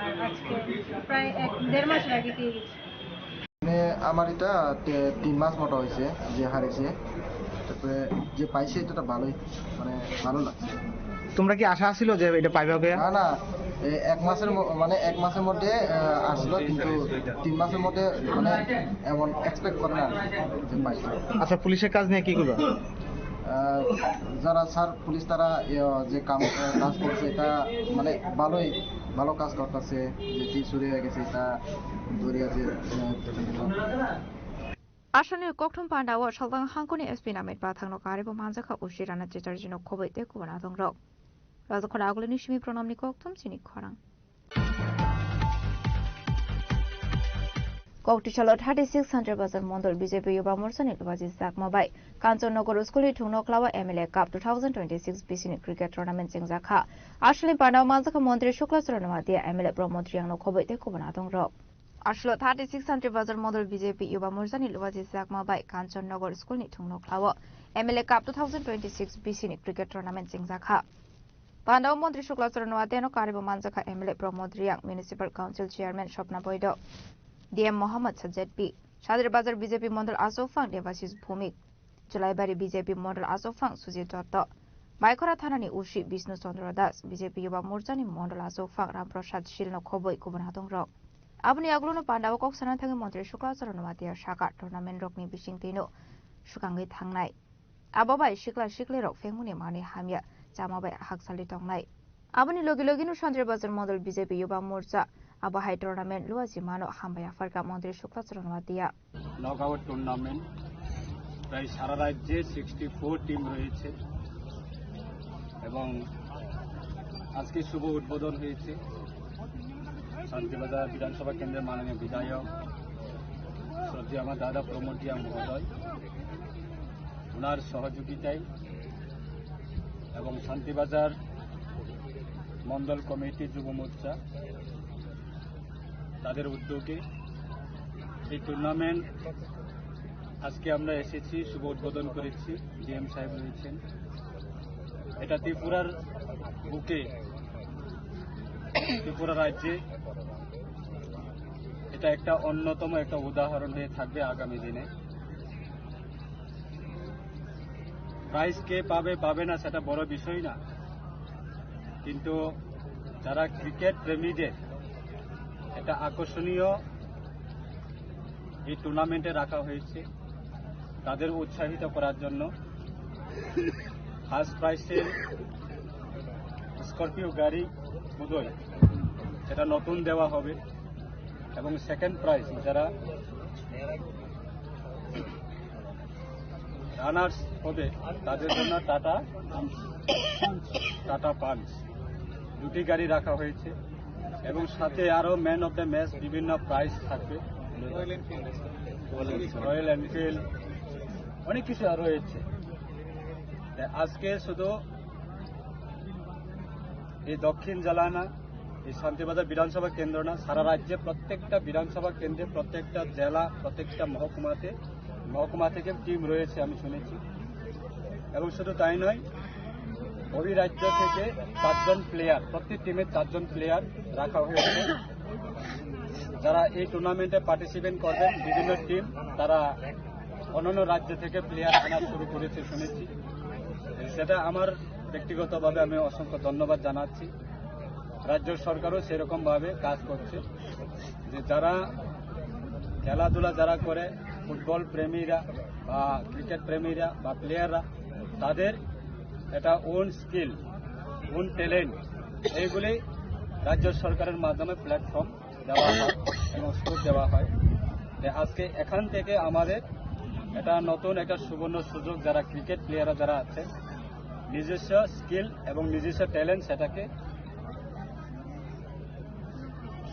আর আজকে প্রায় এক দেড় মাসের আগে পেয়ে গেছি। মানে আমার এটা তে-, তিন মাস মতো হয়েছে যে হারিয়েছে। তারপরে যে পাইছে, এটা তো ভালোই, মানে, ভালো লাগছে। তোমরা কি আশা ছিল যে এটা পাইবা কে? না, না, এই এক মাসের ম-, মানে, এক মাসের মধ্যে, আহ, আসলো, কিন্তু তিন মাসের মধ্যে, মানে, এমন এক্সপেক্ট করে না যে পাইছে। আচ্ছা, পুলিশের কাজ নিয়ে কি করবা? আহ, যারা স্যার পুলিশ তারা, ইয়ে, যে কাম, আহ, কাজ করছে, এটা, মানে, ভালোই, ভালো কাজ করতেছে। যে কি চুরি হয়ে গেছে, এটা ধরে আছে, আহ, Aswkni kokthum pandao saltang hangkuni S P Namit Bathangno karibo manjakha usi Rana Chatterjee no khoboi tei kubun adongrok. Rajakhor agulini simi pranamni kokthum chini khorang. Koktisalo thirty six Santir Bazar Mondol B J P Yuba Morcha ni Lubaji Chakma bai Kanchannagar School ni thungno klawa M L A Cup two thousand twenty six B C ni cricket tournament chengjakha. Aswkni pandao manjakha Montri Shukla Charan Noatia, M L A Pramod Reang no khoboi tei kubun adongrok. Aswkno thirty six Santir Bazar Mondol B J P Yuba Morcha ni Lubaji Chakma bai Kanchannagar School ni thungno khlawo M L A Cup two thousand twenty six B C ni cricket tournament chengjakha. Pandao Montri Shukla Charan Noatia no karibo manjakha M L A Pramod Reang, Municipal Council Chairman Swapna Boido, D M Mohammad Sajjad P, Sadar Bazar B J P Mondol Achukphang Debashish Bhumik, Julaibari B J P Mondol Achukphang Sujit Dotto, Baikhora Thanani Usi Bishnu Chandra Das, B J P Yuba Morcha ni Mondol Achukphang Ram Prasad Shil no khoboi kubun adongrok. Aboni aguluno pandao kok sana thangwi Montri Shukla Charan Noatia saka tournament rokni bisingtwino swkangwi thangnai. Abo bai sikla siklirok phengmungni manwi hamya chama bai hakchalwi tongnai. Aboni logi logino Santir Bazar Mondol B J P Yuba Morcha abo hai tournament luachi mano hambai yapharkha Montri Shukla Charan Noatia. Knockout tournament, প্রায় সারা রাজ্যে sixty four team রয়েছে এবং আজকে শুভ উদ্বোধন হয়েছে শান্তিবাজার বিধানসভা কেন্দ্রের মাননীয় বিধায়ক শ্রদ্ধেয় আমার দাদা প্রমোদ রিয়াং মহোদয়, ওনার সহযোগিতায় এবং শান্তিবাজার মণ্ডল কমিটি যুব মোর্চা তাদের উদ্যোগে এই টুর্নামেন্ট আজকে আমরা এসেছি, শুভ উদ্বোধন করেছি, ডিএম সাহেব রয়েছেন। এটা ত্রিপুরার বুকে, ত্রিপুরা রাজ্যে এটা একটা অন্যতম একটা উদাহরণ হয়ে থাকবে আগামী দিনে। প্রাইজ কে পাবে পাবে না সেটা বড় বিষয় না, কিন্তু যারা ক্রিকেট প্রেমীদের একটা আকর্ষণীয় এই টুর্নামেন্টে রাখা হয়েছে, তাদের উৎসাহিত করার জন্য ফার্স্ট প্রাইজে স্করপিও গাড়ি বোধহয় সেটা নতুন দেওয়া হবে এবং সেকেন্ড প্রাইজ যারা রানার্স হবে তাদের জন্য টাটা, টাটা পাঞ্চ দুটি গাড়ি রাখা হয়েছে এবং সাথে আরো ম্যান অফ দ্য ম্যাচ বিভিন্ন প্রাইজ থাকবে, রয়্যাল এনফিল্ড অনেক কিছু আরো রয়েছে। তাই আজকে শুধু এই দক্ষিণ জেলা না, এই শান্তিবাজার বিধানসভা কেন্দ্র না, সারা রাজ্যে প্রত্যেকটা বিধানসভা কেন্দ্রে, প্রত্যেকটা জেলা, প্রত্যেকটা মহকুমাতে, মহকুমা থেকে টিম রয়েছে আমি শুনেছি। এবং শুধু তাই নয়, বহিরাজ্য থেকে চারজন প্লেয়ার, প্রতি টিমে চারজন প্লেয়ার রাখা হয়েছে, যারা এই টুর্নামেন্টে পার্টিসিপেট করবেন। বিভিন্ন টিম তারা অন্যান্য রাজ্য থেকে প্লেয়ার আনা শুরু করেছে শুনেছি, সেটা আমার ব্যক্তিগতভাবে আমি অসংখ্য ধন্যবাদ জানাচ্ছি। রাজ্য সরকারও সেরকমভাবে কাজ করছে, যে যারা খেলাধুলা যারা করে, ফুটবল প্রেমীরা বা ক্রিকেট প্রেমীরা বা প্লেয়াররা, তাদের এটা ওন স্কিল, ওন ট্যালেন্ট, এইগুলি রাজ্য সরকারের মাধ্যমে প্ল্যাটফর্ম দেওয়া হয় এবং স্কোপ দেওয়া হয়। তাই আজকে এখান থেকে আমাদের এটা নতুন একটা সুবর্ণ সুযোগ, যারা ক্রিকেট প্লেয়াররা যারা আছে, নিজস্ব স্কিল এবং নিজস্ব ট্যালেন্ট সেটাকে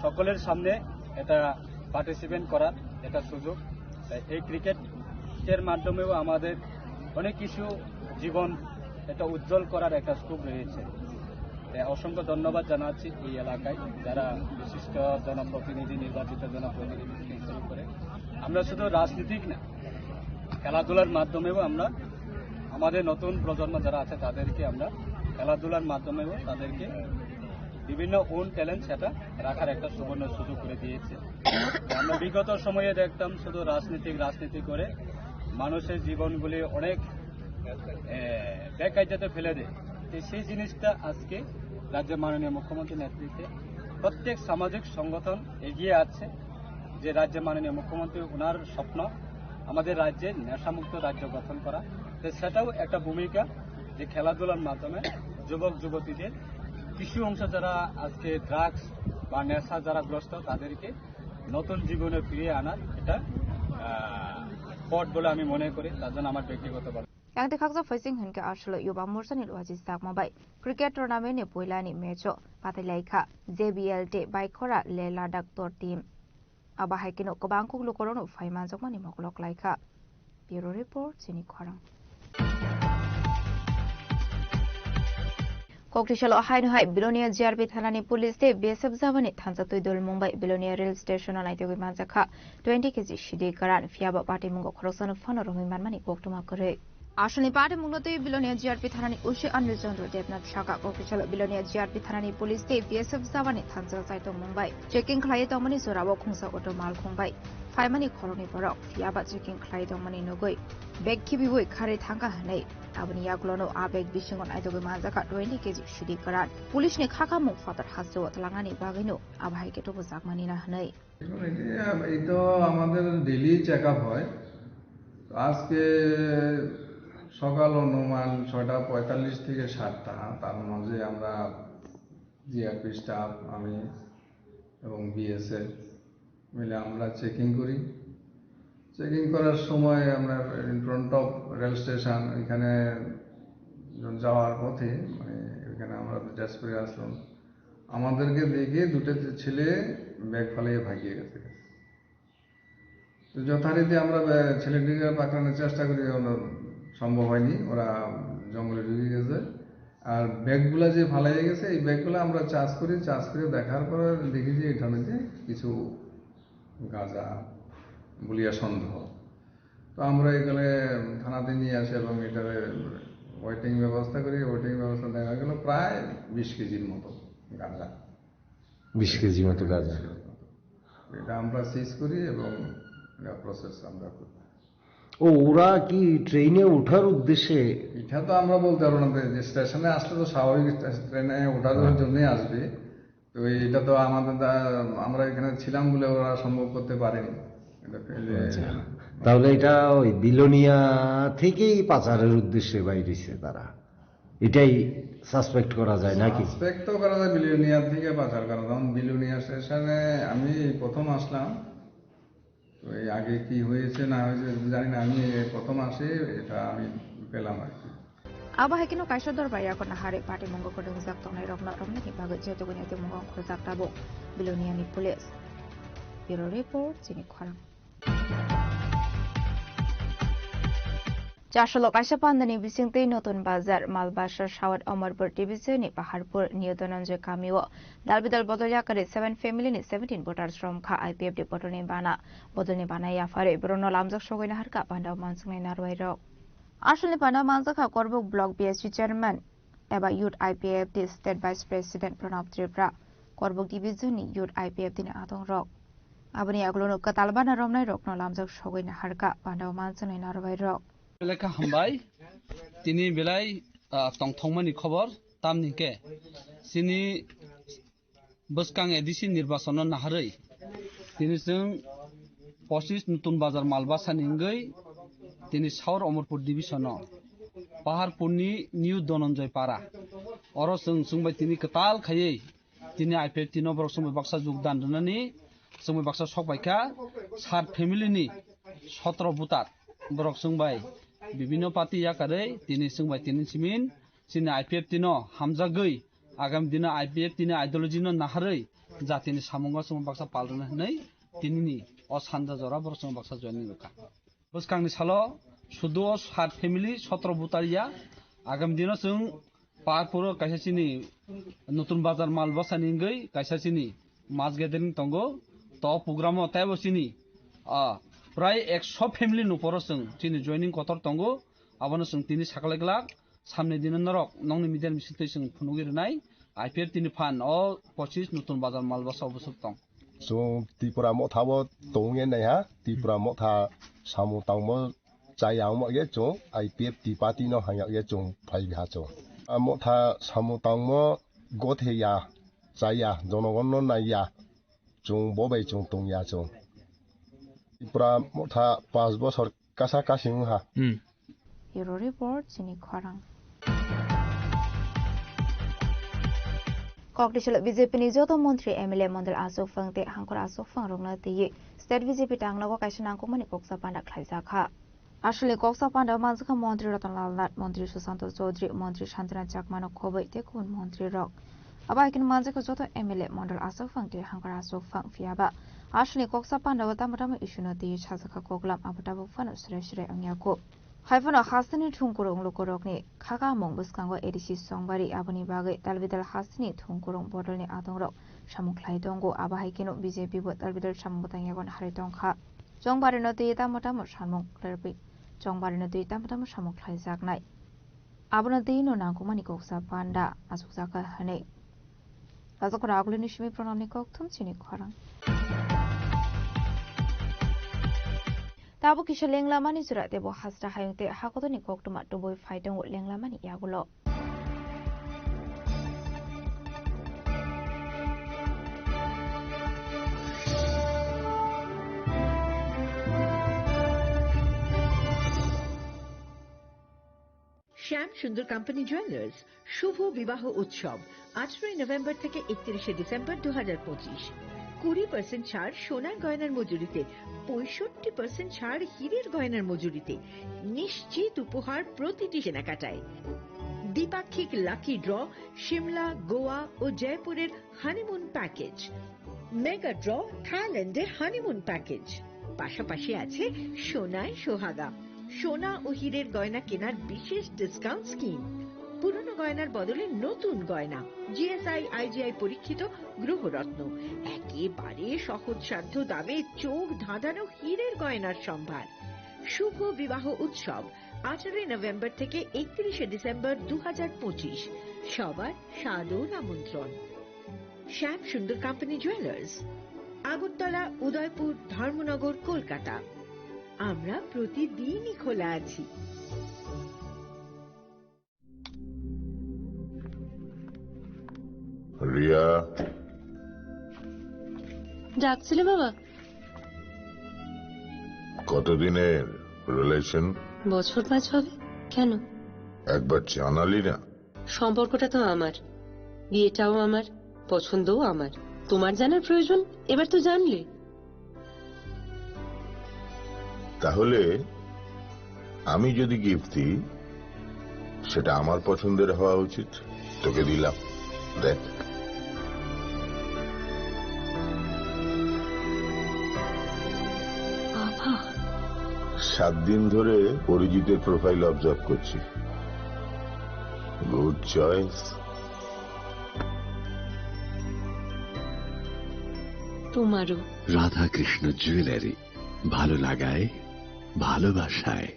সকলের সামনে এটা পার্টিসিপেট করার একটা সুযোগ। তাই এই ক্রিকেটের মাধ্যমেও আমাদের অনেক কিছু জীবন এটা উজ্জ্বল করার একটা স্কোপ রয়েছে। অসংখ্য ধন্যবাদ জানাচ্ছি এই এলাকায় যারা বিশিষ্ট জনপ্রতিনিধি, নির্বাচিত জনপ্রতিনিধি থেকে শুরু করে আমরা শুধু রাজনীতিক না, খেলাধুলার মাধ্যমেও আমরা আমাদের নতুন প্রজন্ম যারা আছে তাদেরকে আমরা খেলাধুলার মাধ্যমেও তাদেরকে বিভিন্ন ওন ট্যালেন্ট সেটা রাখার একটা সুবর্ণ সুযোগ করে দিয়েছে। আমরা বিগত সময়ে দেখতাম শুধু রাজনীতিক রাজনীতি করে মানুষের জীবনগুলি অনেক এ, বেকায়দাতে ফেলে দেয়। তো সেই জিনিসটা আজকে রাজ্যের মাননীয় মুখ্যমন্ত্রীর নেতৃত্বে প্রত্যেক সামাজিক সংগঠন এগিয়ে আছে যে রাজ্যের মাননীয় মুখ্যমন্ত্রী ওনার স্বপ্ন আমাদের রাজ্যে নেশামুক্ত রাজ্য গঠন করা। তো সেটাও একটা ভূমিকা যে খেলাধুলার মাধ্যমে যুবক যুবতীদের কিছু অংশ যারা আজকে ড্রাগস বা নেশা যারা গ্রস্ত তাদেরকে নতুন জীবনে ফিরিয়ে আনার এটা আহ, পথ বলে আমি মনে করি। তার জন্য আমার ব্যক্তিগত Yang tei khaksa phaising hinkhe aswlwi yuba morsani luachi sakma bai cricket tournament ni puilani match o patai laikha J B L tei Baikhora Leh Ladakh tor team. Abo hai kheno kwbang kuk lukorokno phai manjakmani moklok laikha. Bureau report, chini khorang. Kokthai salo haino hai Bilonia G R P thanani police tei B S F jawani thansa twi dol Mumbai Bilonia rail station o naitugwi manjakha twenty K G sidi kwran, phiyaba patimungo khoroksano phano romwi manmani koktwma kwrwi. Aswlni patimungno twi Bilonia G R P thanani O C Anil Chandra Debnath sakha, kokthai salo Bilonia G R P thanani police tei B S F jawani thansa chai tong Mumbai checking khlaiwi tongmani jorao khungsa auto malkhung bai phaimani khoroknwi borok, phiyaba checking khlaiwi tongmani nugwi bag khibiwi kharwi thangkha hwnwi. Aboni yagulono a bag bisingo naitugwi manjakha twenty K G sidi kwran. Police ni khakhamung phatar hasteo twlangnani bagwino abo hai khe tubujakmani na hwnwi. দেখুন, এই যে, এই তো আমাদের daily check up হয়। তো আজকে সকাল অনুমান ছয়টা পঁয়তাল্লিশ থেকে সাতটা, তার মাঝে আমরা জিআরপি স্টাফ, আমি এবং বিএসএফ মিলে আমরা চেকিং করি। চেকিং করার সময় আমরা in front of rail station, এখানে যাওয়ার পথে, মানে, এখানে আমরা ড্রেস করে আসলাম। আমাদেরকে দেখে দুটো ছেলে ব্যাগ ফালিয়ে ভাগিয়ে গেছে। তো যথারীতি আমরা ব্যা-, ছেলেটিকে পাকড়ানোর চেষ্টা করি, ওরা সম্ভব হয়নি, ওরা জঙ্গলে ঢুকে গেছে। আর ব্যাগগুলা যে ফালাইয়া গেছে, এই ব্যাগগুলা আমরা চার্জ করি, চার্জ করে দেখার পরে দেখি যে এটার মধ্যে কিছু গাঁজা বলিয়া সন্দেহ। তো আমরা এখানে থানাতে নিয়ে আসি এবং এটার ওয়েটিং ব্যবস্থা করি। ওয়েটিং ব্যবস্থা দেখা গেল প্রায় বিশ কেজির মতো গাঁজা। বিশ কেজি মতো গাঁজা। এটা আমরা সিজ করি এবং এটা প্রসেস আমরা করি। ও, ওরা কি ট্রেনে ওঠার উদ্দেশ্যে? এটা তো আমরা বলতে পারবো না, যে স্টেশনে আসলে তো স্বাভাবিক স্টে-, ট্রেনে ওঠার জন্যই আসবে। তো এটা তো আমাদের দা-, আমরা এখানে ছিলাম বলে ওরা সম্ভব করতে পারেনি। এটা ফেলে আচ্ছা। তাহলে এটা ওই বিলোনিয়া থেকেই পাচারের উদ্দেশ্যে বাইরেছে তারা, এটাই সাসপেক্ট করা যায় নাকি? সাসপেক্ট তো করা যায় বিলোনিয়া থেকে পাচার করা। যেমন বিলোনিয়া স্টেশনে আমি প্রথম আসলাম, তো এই আগে কি হয়েছে না হয়েছে জানি না, আমি প্রথম আসি, এটা আমি পেলাম আর কি। Abo hai kheno kaisa dorbar yago naharwi patimungo kwdwngjak tongnairokno romnani bagwi je tuguni atimungo ongkhorjak tabuk Biloniani police. Bureau report, chini khorang. Chasolo kaisa pandani bisingtwi Notun Bazar, Malbasa South Amarpur Division ni Paharpur New Dhananjay kamio dalbidal bodol yakarwi seven family ni seventeen voters romkha. I P F T bodolni bana, bodolni bana yapharwi borokno lamjak sogwi naharkha panda mansuknai narwai rok. Aswlni panda manjakha Korbuk Block B S C Chairman eba Youth I P F T State Vice President Pranab Tripura, Korbuk Division ni Youth I P F T ni adong rok. Aboni yagulono kwtal bana romnai rokno lamjak sogwi naharkha panda mansuknai narwai rok. Belai kha hambai. Tini belai, ah, tongthokmani khobor, tamni hwnkhe chini bwskang A D C nirbachon no naharwi tini chwng pochis Nutun Bazar Malbasa ni wngwi tini South Amarpur Division o Paharpur ni New Dhananjay Para, oro chwng chwngbai tini kwtal khaiwi tini I P F T no borok chwngbai baksa jogdan rwnani chwngbai baksa sok paikha, sat family ni sotro voter borok chwngbai bibhinno party yakarwi tini chwngbai tini simin chini I P F T no hamjagwi agami dino I P F T ni ideology no naharwi jatini samungo chwngbai baksa pal rwna hwnwi tinini o sanja jora borok chwngbai baksa joining rwkha. Bwskangni salo sudu o sat family sotro voter ya, agami dino chwng Parpuro kaisa chini Nutun Bazar Malbasani wngwi kaisa chini mass gathering tongo. To programo teibo chini, ah, prai ekso family ni uporo chwng chini joining kotor tongo. Abono chwng tini saklai glak. Samni dino norok nokni media ni bisingtwi chwng phunugwi rwnai. I P F T ni phan o pochis Nutun Bazar Malbasa o bwswk tong. Chwng Tripura Motha o tongwi naiha, Tripura Motha samung tangmo chaya wngma khe chwng I P F T party no hangya khe chwng phai ha chwng. A Motha samung tangmo gothe ya, chaya, jonogon no naiya, chwng bo bai chwng tongya chwng. Tripura Motha panch bosor kasa kasing wngha. Hmm. Bureau Report, chini khorang. Kokdisalo B J P ni joto montri, M L A, mondol aswk phang tei hangkhor aswk phang rokno twiwi state B J P tangnago kaisa nangkukmani koksa panda khlaijak kha. Aswkni koksa panda manjakha montri Ratan Lal Nath, montri Sushanta Chaudhary, montri Santana Chakmano khobwi tei kubun montri rok. Abo hai kheno manjakha joto M L A, mondol aswk phang tei hangkhor aswk phang, phiya ba aswkni koksa panda o tamo tamo issue no twiwi sajakha koklam, abo tabuk phano srai srai wngya kho. Hai phano hasteni thwngkurung lukurokni khakamung bwskango A D C Chongbari, aboni bagwi dalbidal hasteni thwngkurung bodolni adongrok samung khlai tongo. Abo hai kheno B J P bo dalbidal samung bwtang yago harwi tongkha. Chongbarino twi tamo tamo samung khlaiwi, Chongbarino twi tamo tamo samung khlaijaknai. Abono twi no nangkukmani koksa panda achukjakha hwnwi. Kajakhora agulini simi pranamni kokthum chini khorang. Tabuk kisa lenglamani jora tebo hasra hayung tei hakotorni koktwma tubui phai tongo lenglamani yagulo. Shyam Sundar company jewellers শুভ বিবাহ উৎসব আঠারোই নভেম্বর থেকে একত্রিশে ডিসেম্বর দু হাজার পঁচিশ। কুড়ি পার্সেন্ট ছাড় সোনার গয়নার মজুরিতে, পঁয়ষট্টি পার্সেন্ট ছাড় হীরের গয়নার মজুরিতে, নিশ্চিত উপহার প্রতিটি কেনাকাটায়। দ্বিপাক্ষিক লাকি ড্র, সিমলা, গোয়া ও জয়পুরের হানিমুন প্যাকেজ, মেগা ড্র, থাইল্যান্ডে হানিমুন প্যাকেজ। পাশাপাশি আছে সোনায় সোহাগা, সোনা ও হীরের গয়না কেনার বিশেষ ডিসকাউন্ট স্কিম। পুরনো গয়নার বদলে নতুন গয়না, G S I, I G I পরীক্ষিত গ্রহরত্ন, একেবারে সহজসাধ্য দামে চোখ ধাঁধানো হীরের গয়নার সম্ভার। শুভ বিবাহ উৎসব আঠারোই নভেম্বর থেকে একত্রিশে ডিসেম্বর দু হাজার পঁচিশ। সবার সাদর আমন্ত্রণ। শ্যাম সুন্দর কোম্পানি জুয়েলার্স, আগরতলা, উদয়পুর, ধর্মনগর, কলকাতা। আমরা প্রতিদিনই খোলা আছি। রিয়া। ডাকছিলে বাবা? কতদিনের রিলেশন? বছর পাঁচ হবে। কেন? একবার জানালি না। সম্পর্কটা তো আমার, বিয়েটাও আমার, পছন্দও আমার। তোমার জানার প্রয়োজন? এবার তো জানলে। তাহলে আমি যদি গিফট দিই, সেটা আমার পছন্দের হওয়া উচিত। তোকে দিলাম, দেখ। বাবা। সাত দিন ধরে অরিজিতের প্রোফাইল অবজার্ভ করছি। Good choice. তোমারও। রাধাকৃষ্ণ জুয়েলারি, ভালো লাগায়, ভালোবাসায়।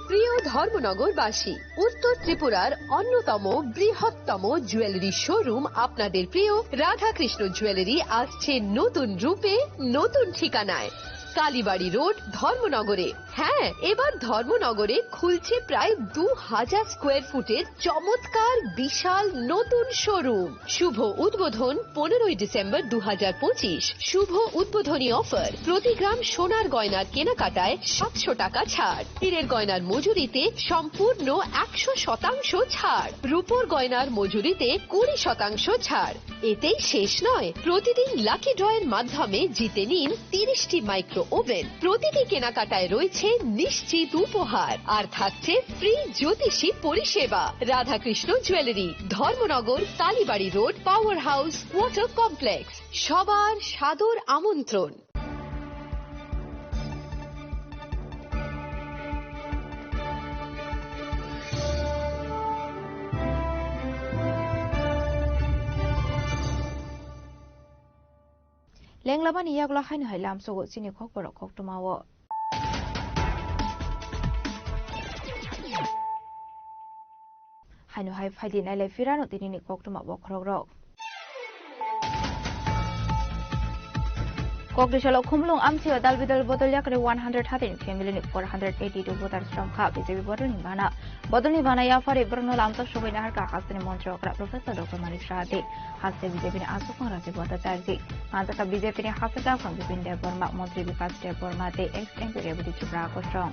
প্রিয় ধর্মনগরবাসী, উত্তর ত্রিপুরার অন্যতম বৃহত্তম জুয়েলারি শোরুম আপনাদের প্রিয় রাধাকৃষ্ণ জুয়েলারি আসছে নতুন রূপে, নতুন ঠিকানায়, কালীবাড়ি রোড, ধর্মনগরে। হ্যাঁ, এবার ধর্মনগরে খুলছে প্রায় দু হাজার স্কোয়ার ফুটের চমৎকার বিশাল নতুন শোরুম। শুভ উদ্বোধন পনেরোই ডিসেম্বর দু হাজার পঁচিশ। শুভ উদ্বোধনী অফার, প্রতি গ্রাম সোনার গয়নার কেনাকাটায় সাতশো টাকা ছাড়, হীরের গয়নার মজুরিতে সম্পূর্ণ একশো শতাংশ ছাড়, রূপোর গয়নার মজুরিতে কুড়ি শতাংশ ছাড়। এতেই শেষ নয়, প্রতিদিন লাকি ড্রয়ের মাধ্যমে জিতে নিন তিরিশটি মাইক্রো ওভেন। প্রতিটি কেনাকাটায় রয়েছে নিশ্চিত উপহার, আর থাকছে ফ্রি জ্যোতিষী পরিষেবা। Radhakrishna jewellery, Dharmanagar, Kalibari road, power house, water complex. সবার সাদর আমন্ত্রণ। Lenglamani yagulo haino hai lamsogo chini kokborok koktwmao. Haino hai phaidi nailai phirano tinini koktwma bokhorokrok. Kokdisalo Khumulwng amchio dalbidal bodol yakari one hundred thirteen family ni four hundred eighty two voters romkha B J P bodolni bana. Bodolni bana yaphari borokno lamjak sogwi naharkha hasteni montri okra Professor Doctor Manik Saha tei haste B J P ni aswk Rajib Bhattacharya. Manjakha B J P ni haste takhwng Bipin Debbarma, montri Bikas Debbarma tei ex M P Rebati Tripura kosong.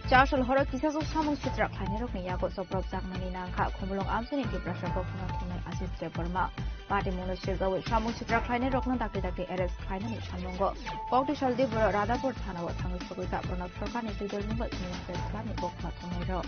Chasol horo kisajwk samung sitra khlainairokni yago chopropjakmani nangkha Khumulwng amchaini Tiprasa koktwma thumnai Ashish Debbarma. Patimungno siljawi samung sitra khlainairokno dakti dakti arrest khlainani samungo. Kokdisal Diboro Radhapur thanao thangwi sogwikha Pranab Sarkarni twidulmung bai Khumulwng Press Clubni koktwma thumnairok.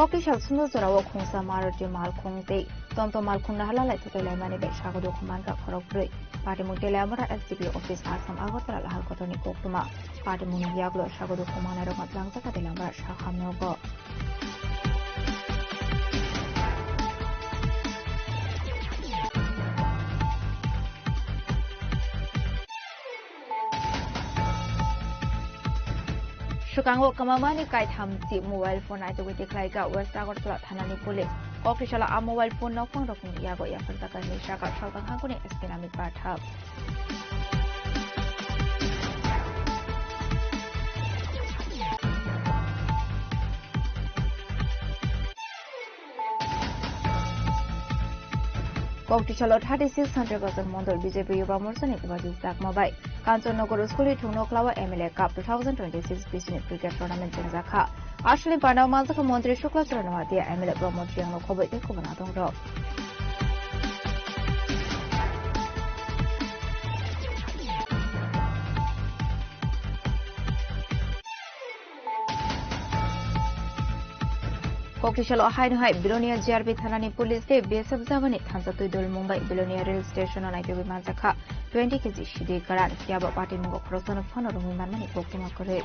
Kokdisal Sundor jorao khungsa Maruti malkhung tei tomtom malkhung no halai thutai laimani bai sago dukhu mankha khorokbrwi. Patimung Teliamura S D P O office Assam Agartala lahar kotorni koktwma. Patimungni yagulo sago dukhu mannairokno tlangjak Teliamura sakham nogo. Swkango kwmamani kaitham si mobile phone naitugwi tikhlaikha West Agartala thanani police. Kokdisalo a mobile phone nokphang rokni yago yapharjakha hinwi sakha Salkang hangkuni S P Namik Pathak. Kokdisalo thirty six hundred bosor mondol B J P Yuba Morchani Debajit Chakma bai Kanchannagar School ni thungno Klawa M L A Cup two thousand twenty six B C ni cricket tournament chengjakha. Aswkni panao manjakha Montri Shukla Charan Noatia, M L A Pramod Reang no khoboi tei kubun adongrok. Kokdisalo haino hai Bilonia G R B thanani police tei B S F jawani thansa twi dol Mumbai Bilonia rail station o naitugwi manjakha twenty K G sidi karan, phiya bo patimungo khoroksa no phano romwi manmani koktwma kwrwi.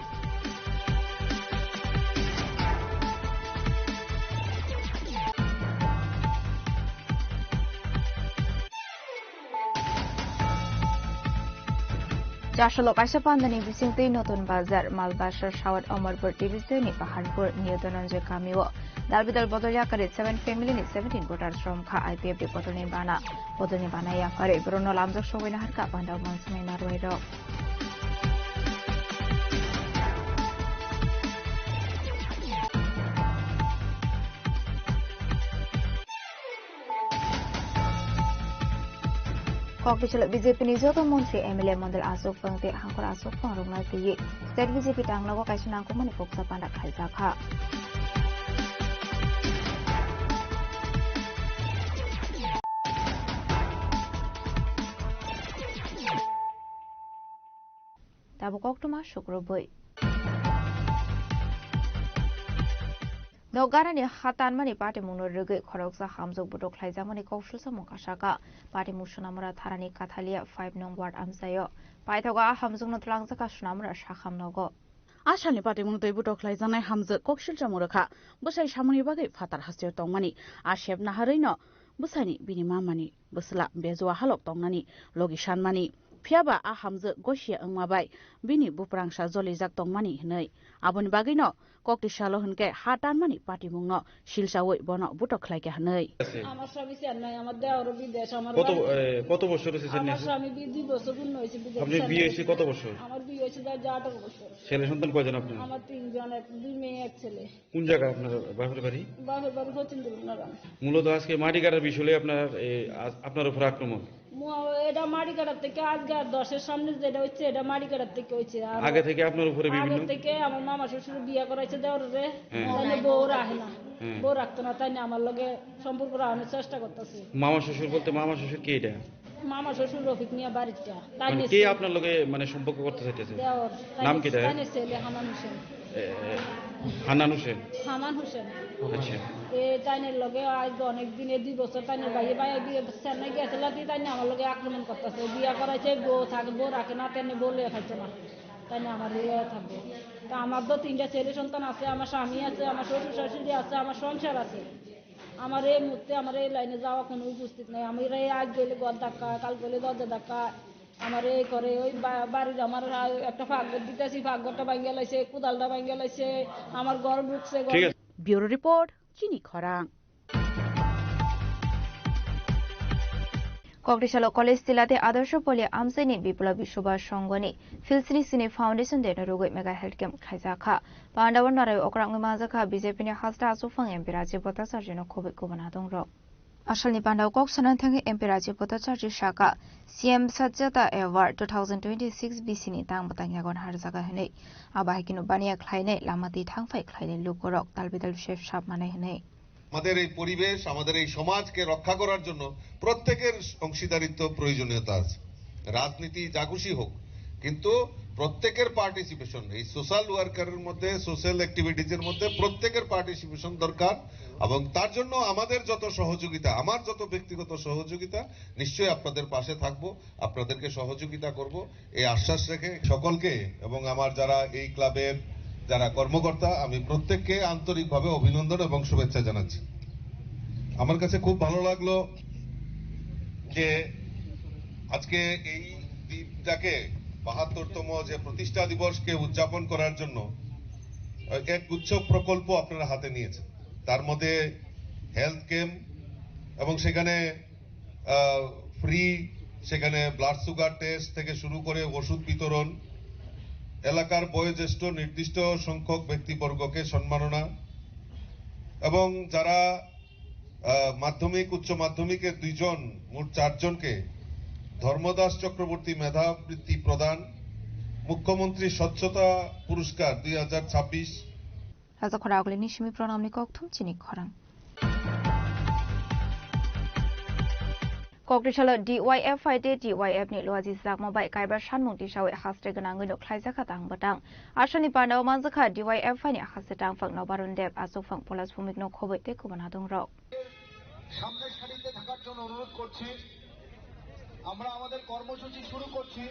Chasalo kaisa pandani bisingtwi Notun Bazar, Malbasar, Sawat Amarpur, T B C ni Paharpur, New Dhananjay kamio dalbidal bodol yakarwi seven family ni seventeen voters romkha I P F T bodolni bana. Bodolni bana yakarwi borokno lamjak sogwi naharkha pandao mansumai narwai rok. Kokdisalo B J P ni joto montri, M L A, mondol aswk phang tei hangkhor aswk phang rwngna twiwi state B J P tangnago kaisa nangkukmani kuksa panda khlaijakha. Tabuk koktwma sukrubwi. Nokgarani ha tanmani patimungno rwgwi khoroksa hamjwk butok khlaijakmani kok sulsamung kasaka. Patimung Sonamura tharani Kathalia five nong ward amchaio. Paithago a hamjwkno twlangjakha Sonamura sakham nogo. A salni patimung twi butok khlaijaknai hamjwk kok sulsamung rwkha. Bwsai samungni bagwi phatar hasteo tongmani. A sep naharwino bwsaini bini mamani bwsla bejua halok tongnani logi sanmani. Phiyaba a hamjwk gosia wngma bai bini buprangsa jolijak tongmani hwnwi. Aboni bagwino kokti salo hwnkhe ha tanmani patimungno silchaui bono butok khlaikha hwnwi. আমার স্বামী চেন্নাই, আমার দেওরও বিদেশ, আমার কত, বাড়ি এ, কত বছর হয়েছে চেন্নাই আমার আসে? স্বামী বি-, দুই বছর পূর্ণ হয়েছে বিদেশ আপনি চেন্নাই। বিয়ে হয়েছে কত বছর? আমার বিয়ে হয়েছে আজ আঠারো বছর। ছেলে সন্তান কয়জন আপনার? আমার তিনজন, এক, দুই মেয়ে, এক ছেলে। কোন জায়গা আপনার বাপের বাড়ি? বাপের বাড়ি হচ্ছেন দেবনারায়ণ। মূলত আজকে মাটি কাটার বিষয়ে আপনার, এ, আ-, আপনার উপর আক্রমণ। মু-, এটা মাটি কাটার থেকে আজকে আর দশের সামনে যেটা হচ্ছে, এটা মাটি কাটার থেকে হচ্ছে। আর আগে থেকে আপনার উপরে আগে বিভিন্ন থেকে আমার মামা শ্বশুর বিয়ে করাইছে দেওররে, হ্যাঁ। তাই না বউ রাখে না। হ্যাঁ। বউ রাখতো না, তাই না আমার লগে সম্পর্ক রাখানোর চেষ্টা করতেছে। মামা শ্বশুর বলতে মামা শ্বশুর কে এটা? মামা শ্বশুর রফিক মিয়া বাড়িটা। তাই মানে নিয়ে কে ছেলে। আপনার লগে মানে সম্পর্ক করতে চাইতেছে? দেওর। তাই নাম নিয়ে, কি তাই? তাই নিয়ে ছেলে হামান হোসেন। এ, এ, হান্নান হোসেন। হান্নান হোসেন। আচ্ছা। এ তাইনের লগে আজ অনেক দিন, এই দুই বছর তাইনের ভাইয়ে ভাই বিয়ে সেনে গেছিল, তুই তাই আমার লগে আক্রমণ করতেছে। বিয়া করাইছে, বউ থাকে, বউ রাখে না, তেমনি বউ লিয়ে খাইছে না। তাই না আমার ইয়ে থাকবে। তা আমার তো তিনটা ছেলে সন্তান আছে, আমার স্বামী আছে, আমার শ্বশুর শাশুড়ি আছে, আমার সংসার আছে। আমার এই মুহূর্তে আমার এই লাইনে যাওয়া কোনো উপস্থিত নাই। আমি এই আজ গেলে ঘর ধাক্কা, কাল গেলে দরজা ধাক্কা, আমার এই করে ওই বা-, বাড়ির আমার আ-, একটা ফাঁকঘর দিতেছি, ফাঁকঘরটা ভাঙ্গিয়া লাইছে, কোদালটা ভাঙ্গিয়া লাইছে, আমার ঘর ঢুকছে, ঘর ঠিক আছে। Bureau report, Chini Khorang. Kokdisalo college tilate Adarsh Poli amchaini Biplab Biswa Songoni Filsini Sini Foundation Day no rugwi mega health camp khaijakha. Pandao narai okrangwi manjakha B J P ni hasta achukphang M P Rajiv Bhattacharya no khobwi kubun adongrok. Asalni pandao kok sanani thangwi M P Rajiv Bhattacharya saka, C M Sajjata Award two thousand twenty-six B C ni tang bwtang yago naharjaga hwnwi. Abo hai kheno baniya khlainai lama twi thangphai khlainai lukurok talbidal se sap manai hwnwi. আমাদের এই পরিবেশ, আমাদের এই সমাজকে রক্ষা করার জন্য প্রত্যেকের অংশীদারিত্ব প্রয়োজনীয়তা আছে। রাজনীতি যা খুশি হোক, কিন্তু প্রত্যেকের পার্টিসিপেশন, এই সোশ্যাল ওয়ার্কারের মধ্যে, সোশ্যাল অ্যাক্টিভিটিজের মধ্যে প্রত্যেকের পার্টিসিপেশন দরকার। এবং তার জন্য আমাদের যত সহযোগিতা, আমার যত ব্যক্তিগত সহযোগিতা, নিশ্চয়ই আপনাদের পাশে থাকব, আপনাদেরকে সহযোগিতা করব, এই আশ্বাস রেখে সকলকে এবং আমার যারা এই ক্লাবের যারা কর্মকর্তা, আমি প্রত্যেককে আন্তরিকভাবে অভিনন্দন এবং শুভেচ্ছা জানাচ্ছি। আমার কাছে খুব ভালো লাগলো যে আজকে এই দিনটাকে, বাহাত্তরতম যে প্রতিষ্ঠা দিবসকে উদযাপন করার জন্য এক গুচ্ছ প্রকল্প আপনারা হাতে নিয়েছেন। তার মধ্যে হেলথ ক্যাম্প এবং সেখানে ফ্রি, সেখানে ব্লাড সুগার টেস্ট থেকে শুরু করে ওষুধ বিতরণ, এলাকার বয়োজ্যেষ্ঠ নির্দিষ্ট সংখ্যক ব্যক্তিবর্গকে সম্মাননা এবং যারা আহ, মাধ্যমিক, উচ্চ মাধ্যমিকের দুইজন, মোট চারজনকে ধর্মদাস চক্রবর্তী মেধাবৃত্তি প্রদান, মুখ্যমন্ত্রী স্বচ্ছতা পুরস্কার দুই হাজার ছাব্বিশ। Raja khorang agulini simi pranamni kokthum chini khorang. Kokdisalo D Y F I tei D Y F ni luaji jakma bai kaiba sanmung tisawi haste gwnangwi no khlaijakha tang bwtang. Asani pandao manjakha D Y F I ni haste tangphang Nobarun Deb, achukphang Polas Bhumik no khobwi tei kubun adongrok. সামনের সারিতে থাকার জন্য অনুরোধ করছি। আমরা আমাদের কর্মসূচি শুরু করছি।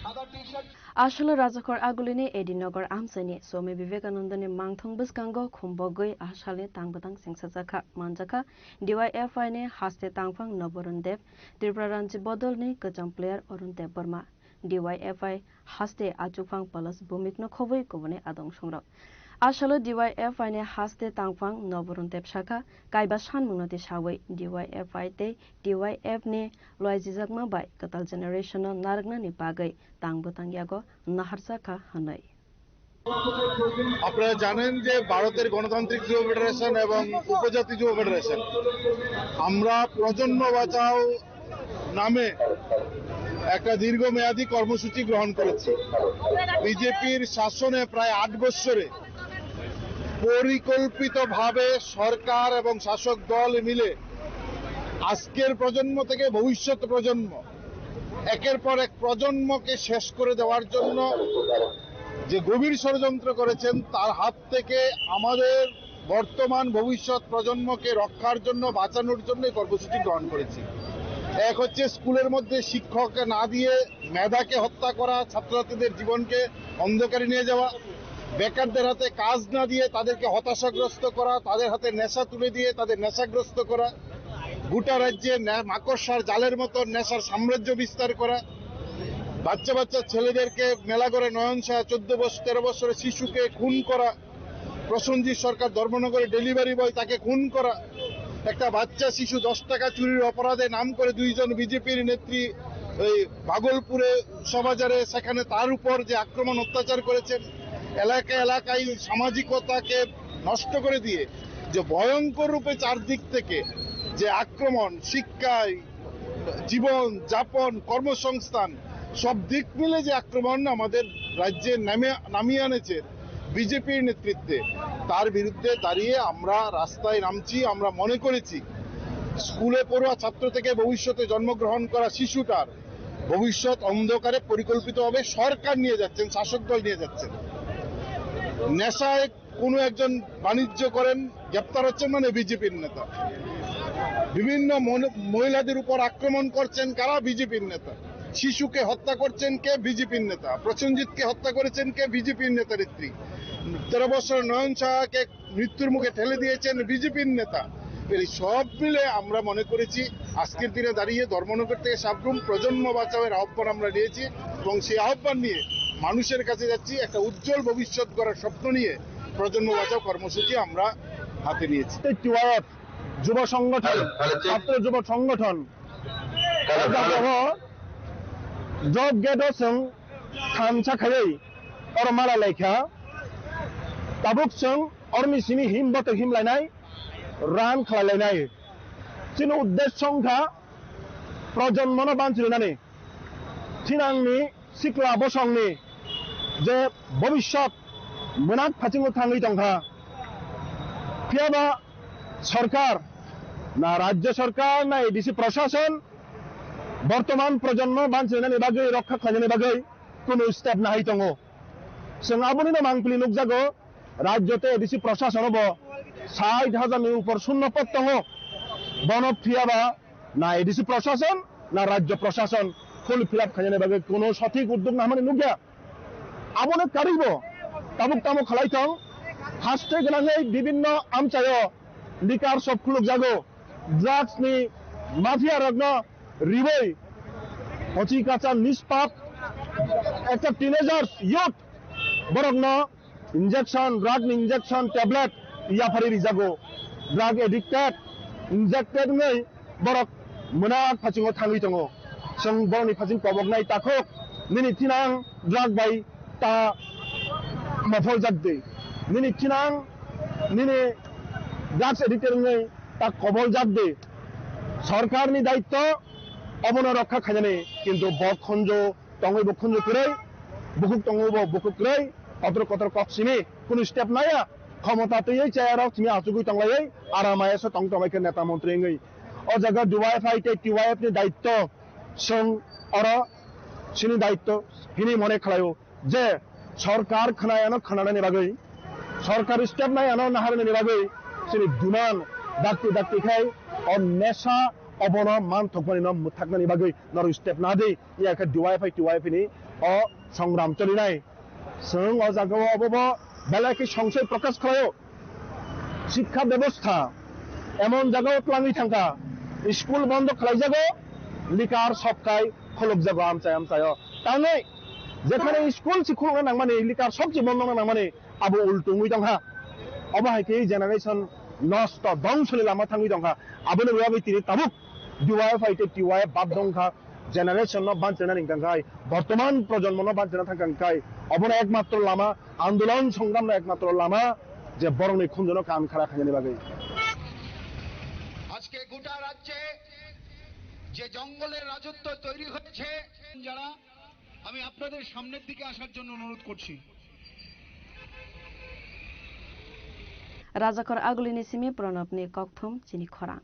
সাদা T shirt. Asalo Rajakhor agulini Edinagar amchaini Swami Vivekanandani mangthong bwskango khumbogwi asalni tang bwtang sengsajakha manjakha D Y F I ni haste tangphang Noborun Deb, Tripura Ranji bodolni kwcham player Arun Debbarma. D Y F I haste achukphang Palas Bhumikno khobwi kubuni adong songrok. Asalo D Y F I ni haste tangphang Noborun Deb sakha, kaiba sanmungno tisawi D Y F I tei D Y F ni loijijakma bai kwtal generation no narwknani bagwi tang bwtang yago naharjakha hwnwi. আপনারা জানেন যে ভারতের গণতান্ত্রিক যুব ফেডারেশন এবং উপজাতি যুব ফেডারেশন, আমরা প্রজন্ম বাঁচাও নামে একটা দীর্ঘমেয়াদী কর্মসূচি গ্রহণ করেছি। বিজেপির শাসনে প্রায় আট বছরে পরিকল্পিতভাবে সরকার এবং শাসক দল মিলে আজকের প্রজন্ম থেকে ভবিষ্যৎ প্রজন্ম, একের পর এক প্রজন্মকে শেষ করে দেওয়ার জন্য যে গভীর ষড়যন্ত্র করেছেন, তার হাত থেকে আমাদের বর্তমান ভবিষ্যৎ প্রজন্মকে রক্ষার জন্য, বাঁচানোর জন্য এই কর্মসূচি গ্রহণ করেছি। এক হচ্ছে স্কুলের মধ্যে শিক্ষককে না দিয়ে মেধাকে হত্যা করা, ছাত্রছাত্রীদের জীবনকে অন্ধকারে নিয়ে যাওয়া, বেকারদের হাতে কাজ না দিয়ে তাদেরকে হতাশাগ্রস্ত করা, তাদের হাতে নেশা তুলে দিয়ে তাদের নেশাগ্রস্ত করা, গোটা রাজ্যে নে-, মাকড়সার জালের মতো নেশার সাম্রাজ্য বিস্তার করা, বাচ্চা বাচ্চা ছেলেদেরকে মেলাঘরে নয়ন সাহা চোদ্দ বছর, তেরো বছরের শিশুকে খুন করা, প্রসেনজিৎ সরকার ধর্মনগরে ডেলিভারি বয়, তাকে খুন করা, একটা বাচ্চা শিশু দশ টাকা চুরির অপরাধে নাম করে দুইজন বিজেপির নেত্রী এই ভাগলপুরে শোভাযাত্রা, সেখানে তার উপর যে আক্রমণ অত্যাচার করেছেন, এলাকা এলাকায় সামাজিকতাকে নষ্ট করে দিয়ে যে ভয়ঙ্কর রূপে চারদিক থেকে যে আক্রমণ, শিক্ষায়, জীবন যাপন, কর্মসংস্থান, সব দিক মিলে যে আক্রমণ আমাদের রাজ্যে নামে, নামিয়ে আনেছে বিজেপির নেতৃত্বে, তার বিরুদ্ধে দাঁড়িয়ে আমরা রাস্তায় নামছি। আমরা মনে করেছি স্কুলে পড়ুয়া ছাত্র থেকে ভবিষ্যতে জন্মগ্রহণ করা শিশুটার ভবিষ্যৎ অন্ধকারে পরিকল্পিতভাবে সরকার নিয়ে যাচ্ছেন, শাসক দল নিয়ে যাচ্ছেন। নেশায় কোনো একজন বাণিজ্য করেন, গ্রেপ্তার হচ্ছেন মানে বিজেপির নেতা। বিভিন্ন মনে-, মহিলাদের উপর আক্রমণ করছেন কারা? বিজেপির নেতা। শিশুকে হত্যা করছেন কে? বিজেপির নেতা। প্রসেনজিৎকে হত্যা করেছেন কে? বিজেপির নেতা নেত্রী। তেরো বছর নয়ন সাহাকে মৃত্যুর মুখে ঠেলে দিয়েছেন বিজেপির নেতা। এই সব মিলে আমরা মনে করেছি আজকের দিনে দাঁড়িয়ে ধর্মনগর থেকে সাবরুম প্রজন্ম বাঁচাওয়ের আহ্বান আমরা নিয়েছি এবং সেই আহ্বান নিয়ে মানুষের কাছে যাচ্ছি। একটা উজ্জ্বল ভবিষ্যৎ গড়ার স্বপ্ন নিয়ে প্রজন্ম বাঁচাও কর্মসূচি আমরা হাতে নিয়েছি। টিওয়াইএফ যুব সংগঠন, ছাত্র যুব সংগঠন, job gate o chwng thansa khaiwi oro mala laikha. Tabuk chwng oroni simi him boto him lainai, ran khlai lainai. Chini uddesho wngkha projonmono banchirinani, thinangni sikla bosongni je bobiswt mwnak phasingo thangwi tongkha. Phiyaba sorkar, na rajya sorkar, na A D C prashason bortoman projonmo banchirinani bagwi, rokha khlainani bagwi kunu step nahai tongo. Chwng abonino mangpili nukjago, rajyo tei A D C prashasono bo sait hajar ni upor shunno pod tongo. Bono phiyaba na A D C prashason, na rajyo prashason full fill up khainani bagwi kuno sothik uddog nahmani nukya. Abono karwibo tabuk tamo khlai thong, haste gwnangwi bibinno amchaio liquor shop khulukjago, drugs ni mafia rokno riwi hochi kacha nispap ekta teenagers youth borokno injection, drug ni injection tablet yaphari rijago. Drug addicted, injected wngwi borok mwnak phasingo thangwi tongo. Chwng borokni phasing koboknai takhuk, nini thinang drug bai ta mophol jak de. Nini thinang nini drugs addicted wngwi ta kobol jak de. Sorkarni daitto obono rokha khainani, kintu bo khunju tongwi bo khunju kwrwi, bukhuk tongwi bo bukhuk kwrwi, kotor kotor kok simi kunu step naya, khomota twiwi chaya rok simi achugwi tonglaiwi aramai se tong tongbai khe neta montri wngwi. O jaga D Y F I tei T Y F ni daitto chwng oro chini daitto hini mone khlaio je sorkar khwnayano khwnanani bagwi, sorkar step nayano naharnani bagwi chini demand dakti dakti khai o nesa obono manthokmani no mwthaknani bagwi norok step nadi. Iya khe D Y F I T Y F ni o songram cholinai. Chwng o jagao obobo belai khe songsoy prokash khlaio. Shikkha bebostha emon jagao twlangwi thangkha, school bondo khlaijago, liquor shop khai khulukjago amchai amchaio. Tangwi jekhane school se khulukna nangmani, liquor shop se bondo wngna nangmani, abo ultungwi tongkha. Obo hai khe generation nosto, dhongsoni lama thangwi tongkha. Aboni bagwi tini tabuk D Y F I tei T Y F bad wngkha. Generation no banchina nang tangkhai, bortoman projonmo no banchina thang tangkhai, obono ekmatro lama, andolon songram no ekmatro lama je borokni khunjuno kan khara khainani bagwi. আজকে গোটা রাজ্যে যে জঙ্গলের রাজত্ব তৈরি হয়েছে, যারা, আমি আপনাদের সামনের দিকে আসার জন্য অনুরোধ করছি। Rajakhor Agulini simi Pranabni kokthum chini khorang.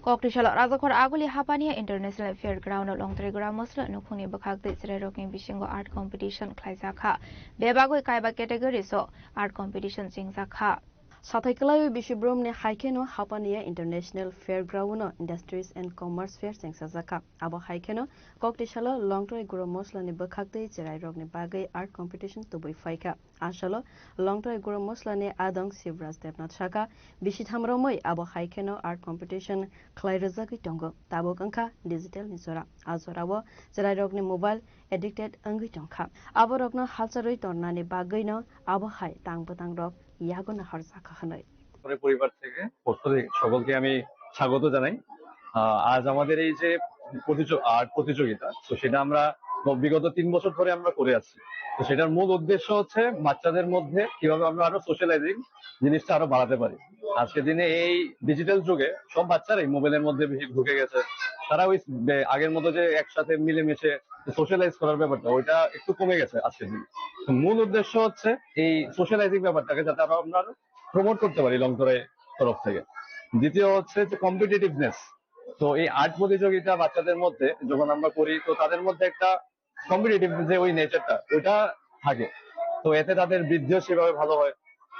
Koktisalo Rajakhor Aguli Hapania International Fairground o Longtrai Gura Mosla nukhungni bwkhak tei chwrairokni bisingo art competition khlaijakha. Bebagwi kaiba categories o art competition chengjakha. Sathai kwlaiwi bisi brumni hai kheno Hapania International Fairground o Industries and Commerce Fair chengsajakha. Abo hai kheno Koktisalo Longtrai Gura Moslani bwkhak tei chwrairokni bagwi art competition tubui phaikha. Asalo Longtrai Gura Moslani adong Shivraj Debnath sakha, bisi tham romwi abo hai kheno art competition khlai rwjagwi tongo. Tabuk wngkha digital ni jora. A jorao chwrairokni mobile addicted wngwi tongkha. Aborokno halcharwi tornani bagwino abo hai tang bwtangrok yago nahorjakha hwnwi. পরিবার থেকে পক্ষ থেকে সকলকে আমি স্বাগত জানাই। আহ, আজ আমাদের এই যে প্রতিযো-, আর্ট প্রতিযোগিতা, তো সেটা আমরা গ-, বিগত তিন বছর ধরে আমরা করে আসছি। তো সেটার মূল উদ্দেশ্য হচ্ছে বাচ্চাদের মধ্যে কিভাবে আমরা আরো সোশ্যালাইজিং জিনিসটা আরো বাড়াতে পারি। আজকের দিনে এই ডিজিটাল যুগে সব বাচ্চারাই মোবাইলের মধ্যে বেশি ঢুকে গেছে। তারা ওই বে-, আগের মতো যে একসাথে মিলেমিশে সোশ্যালাইজ করার ব্যাপারটা, ওইটা একটু কমে গেছে আজকের দিনে। তো মূল উদ্দেশ্য হচ্ছে এই সোশ্যালাইজিং ব্যাপারটাকে যাতে আরো আমরা প্রমোট করতে পারি লংতরাই তরফ থেকে। দ্বিতীয় হচ্ছে যে কম্পিটিটিভনেস। তো এই আর্ট প্রতিযোগিতা বাচ্চাদের মধ্যে যখন আমরা করি, তো তাদের মধ্যে একটা কম্পিটিটিভ যে ওই নেচারটা, ওইটা থাকে। তো এতে তাদের বৃদ্ধিও সেভাবে ভালো হয়।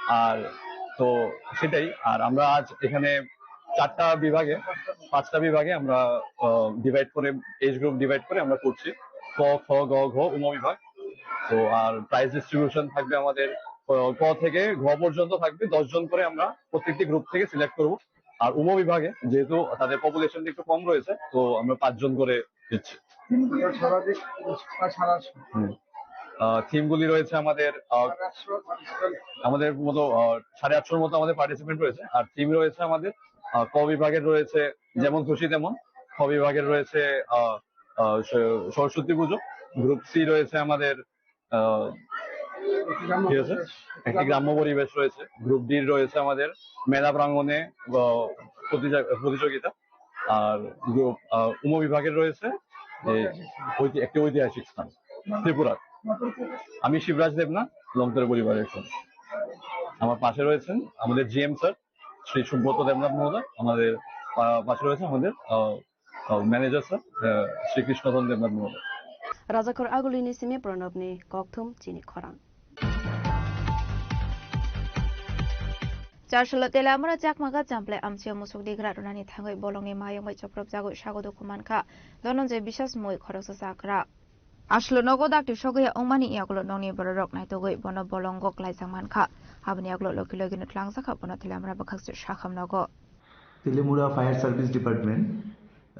আর তো সেটাই। আর আমরা আজ এখানে চারটা বিভাগে, পাঁচটা বিভাগে আমরা ডিভাইড করে, এজ গ্রুপ ডিভাইড করে আমরা করছি। ক, খ, গ, ঘ, উম বিভাগ। তো আর প্রাইজ ডিস্ট্রিবিউশন থাকবে আমাদের, আহ, ক থেকে ঘ পর্যন্ত থাকবে। দশ জন করে আমরা প্রত্যেকটি গ্রুপ থেকে সিলেক্ট করব। আর উম বিভাগে যেহেতু তাদের পপুলেশন একটু কম রয়েছে, তো আমরা পাঁচজন করে দিচ্ছি। টিমগুলি সর্বাধিক সাড়ে আটশো। হুম। আহ, থিমগুলি রয়েছে আমাদের, আহ, সাড়ে আটশো পার্টিসিপেন্ট। আমাদের মতো, আহ, সাড়ে আটশোর মতো আমাদের পার্টিসিপেন্ট রয়েছে। আর থিম রয়েছে আমাদের, আহ, ক বিভাগের রয়েছে যেমন খুশি তেমন, খ বিভাগের রয়েছে, আহ, আহ, স-, সরস্বতী পুজো, গ্রুপ সি রয়েছে আমাদের, আহ, ঠিক আছে, একটি গ্রাম্য পরিবেশ রয়েছে, গ্রুপ ডি রয়েছে আমাদের মেলা প্রাঙ্গণে, আহ, প্রতিযোগ-, প্রতিযোগিতা। আর গ্রুপ, আহ, উম বিভাগের রয়েছে যে ঐতি-, একটি ঐতিহাসিক স্থান ত্রিপুরার। আমি শিবরাজ দেবনাথ, লংতরে পরিবারের একজন। আমার পাশে রয়েছেন আমাদের জিএম স্যার শ্রী সুব্রত দেবনাথ মহোদয়, আমাদের, আহ, পাশে রয়েছে আমাদের, আহ, আহ, ম্যানেজার স্যার, আহ, শ্রীকৃষ্ণধন দেবনাথ মহোদয়। Rajakhor Agulini simi Pranabni kokthum chini khorang. Charshalo tela amra chakmaga chample amchio musuk digra runani thangwi bolongni mayung bai choprop jagwi sago dukhu mankha Dhananjay Biswas mui khoroksa chagra. Aswkle nogo dakti sogwi ya wngmani yagulo nokni bororok naitugwi bono bolongo klaijak mankha. Aboni yagulo logi logi no twlangjakha bono tela amra bwkhakse sakham nogo. Telemura Fire Service Department,